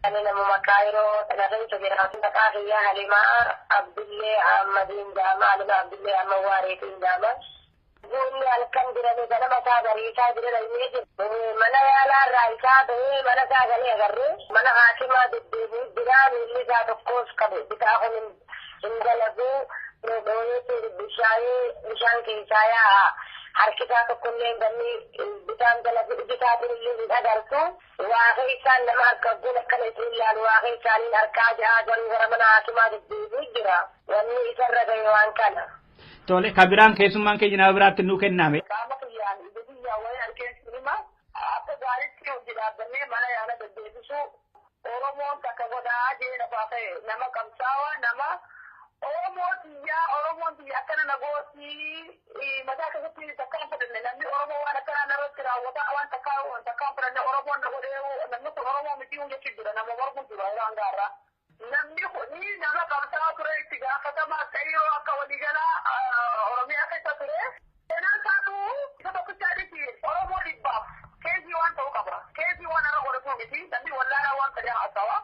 Ani namuma Kaayiroo kana keessa jiraatu maqaa kiyyaa Halimaa Abdullee Ahmadiin jedhama. Halimaa Abdullee Ahmad Waareetiin jedhama. Guunni halkan dirame ganama isaa bariisaa jira inni jiru. Mana yaalaa irraa isaa bahee mana isaa galee agarree mana haakimaa deddeebi'u jira miilli isaa tokkos qabu bitaa kun hin dalaguu bishaan keessaa yaa'a. Harki isaa tokkollee hin ganni bitaan dalagu iji isaatiin illee hin agartu. Waaqa isaan nama harka guun akkana isin ilaalu waaqa isaaniin harkaa ja'a garuu gara mana haakimaa deddeebi'u jira. Wanni isarra gahe waan kana. Tole kabiraan keessummaan keenya nama biraatti nuu kenname. Qaama kiyyaan ija kiyyaan wayi harkeen sinima akka gaariitti hojii dhaabbannee mana yaala deddeebisuu Oromoon takka godhaa jee lafaa ka'e nama qabsaawaa nama Oromoo tiyyaa Oromoon tiyya akkana nagootii mataa keessatti takka fudhanne namni Oromoo waan akkanaa narratti raawwataa waan takka takka fudhanne Oromoon na godhee namni kun Oromoo miti jechuun jira nama mormu jira yeroo hangaarraa. Namni kuni nama qabsaa'aa ture itti gaafatama akka akka waliigalaa Oromiyaa keessa ture. Seenaan isaatu isa tokkichaadhiti Oromoo dhibbaaf keezii waan ta'uu qaba. Keezii waan ara godhatu miti namni wallaalaa waan ta'e haasawa.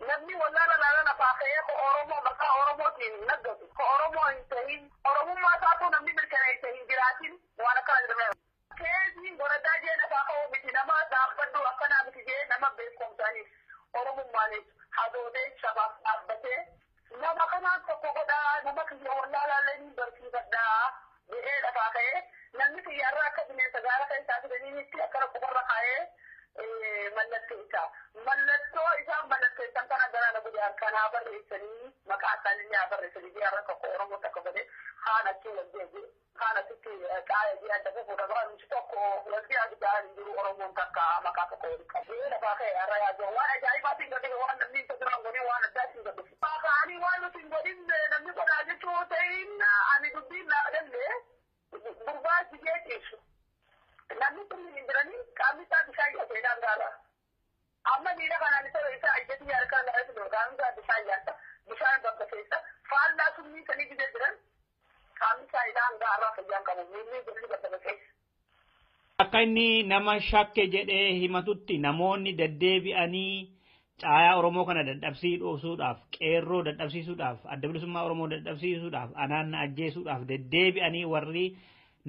Namni wallaala laala lafaa ka'ee ko Oromoo maqaa Oromootiin naggatu ko Oromoo hin ta'in Oromummaa isaatu namni mirkaneesse hin jiraatin waan akkana jedhama. Keeziin godhataa jee lafaa ka'uu miti nama dhaabbadhu akkanaa miti jee nama beekumsaaniif Oromummaanis hadoodee shabaaf dhaabbatee nama kanaan tokko godhaa nama kiyya wallaalaallee ni barsiifadhaa jedhee lafaa ka'ee namni kiyyaarraa akka bineensa gaara keessaa fidaniitti akkana qubarra kaa'ee mallatteessa. Mallattoo isaan mallatteessan kana gara na guddaa harkaan haa barreessanii maqaa isaanii haa barreessanii biyya tokko Oromoo tokko godhee haan achi wal jeeje haan achitti qaaya jee adda fufuudha bara nuti tokko wal jee guddaa hin jiru Oromoon takka maqaa tokko waliin qabu. Lafaa ka'e har'a yaadu waan ajaa'ibaatiin gadi waan namni isa duraan godhee waan addaatiin gadi. Ka'anii waan nuti hin godhin namni godhaa jechuu ta'in ani dubbiin naa galle gurbaa jigee ciisu. Namni kun hin jiranii qaamni isaa bishaan yaasee gaara. Amma miila kanaan isa isaa ijjati harkaan gaara jiru qaamni isaa bishaan yaasa bishaan bakka keessa faallaa summii sanii fidee jiran qaamni isaa ilaa gaarraa fayyaan qabu miilli jirri bakka keessa. Akka inni nama shakke jedhee himatutti namoonni deddeebi'anii caayaa Oromoo kana dadhabsiisuudhaaf, qeerroo dadhabsiisuudhaaf, adda bilisummaa Oromoo dadhabsiisuudhaaf, anaanna ajjeesuudhaaf deddeebi'anii warri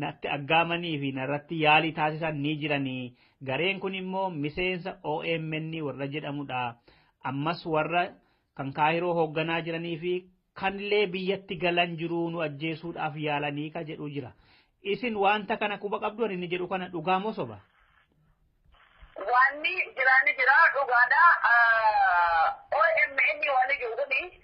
natti aggaamanii fi narratti yaalii taasisan ni jiranii. Gareen kun immoo miseensa OMN warra jedhamudha. Ammas warra kan Kaayiroo hoogganaa jiranii fi kanillee biyyatti galan jiruu nu ajjeesuudhaaf yaalanii ka jedhu jira. Isin wanta kana quba qabdu inni jedhu kana dhugaa moo soba? Wanni jiraani jira dhugaadha. OMN waan jiru kuni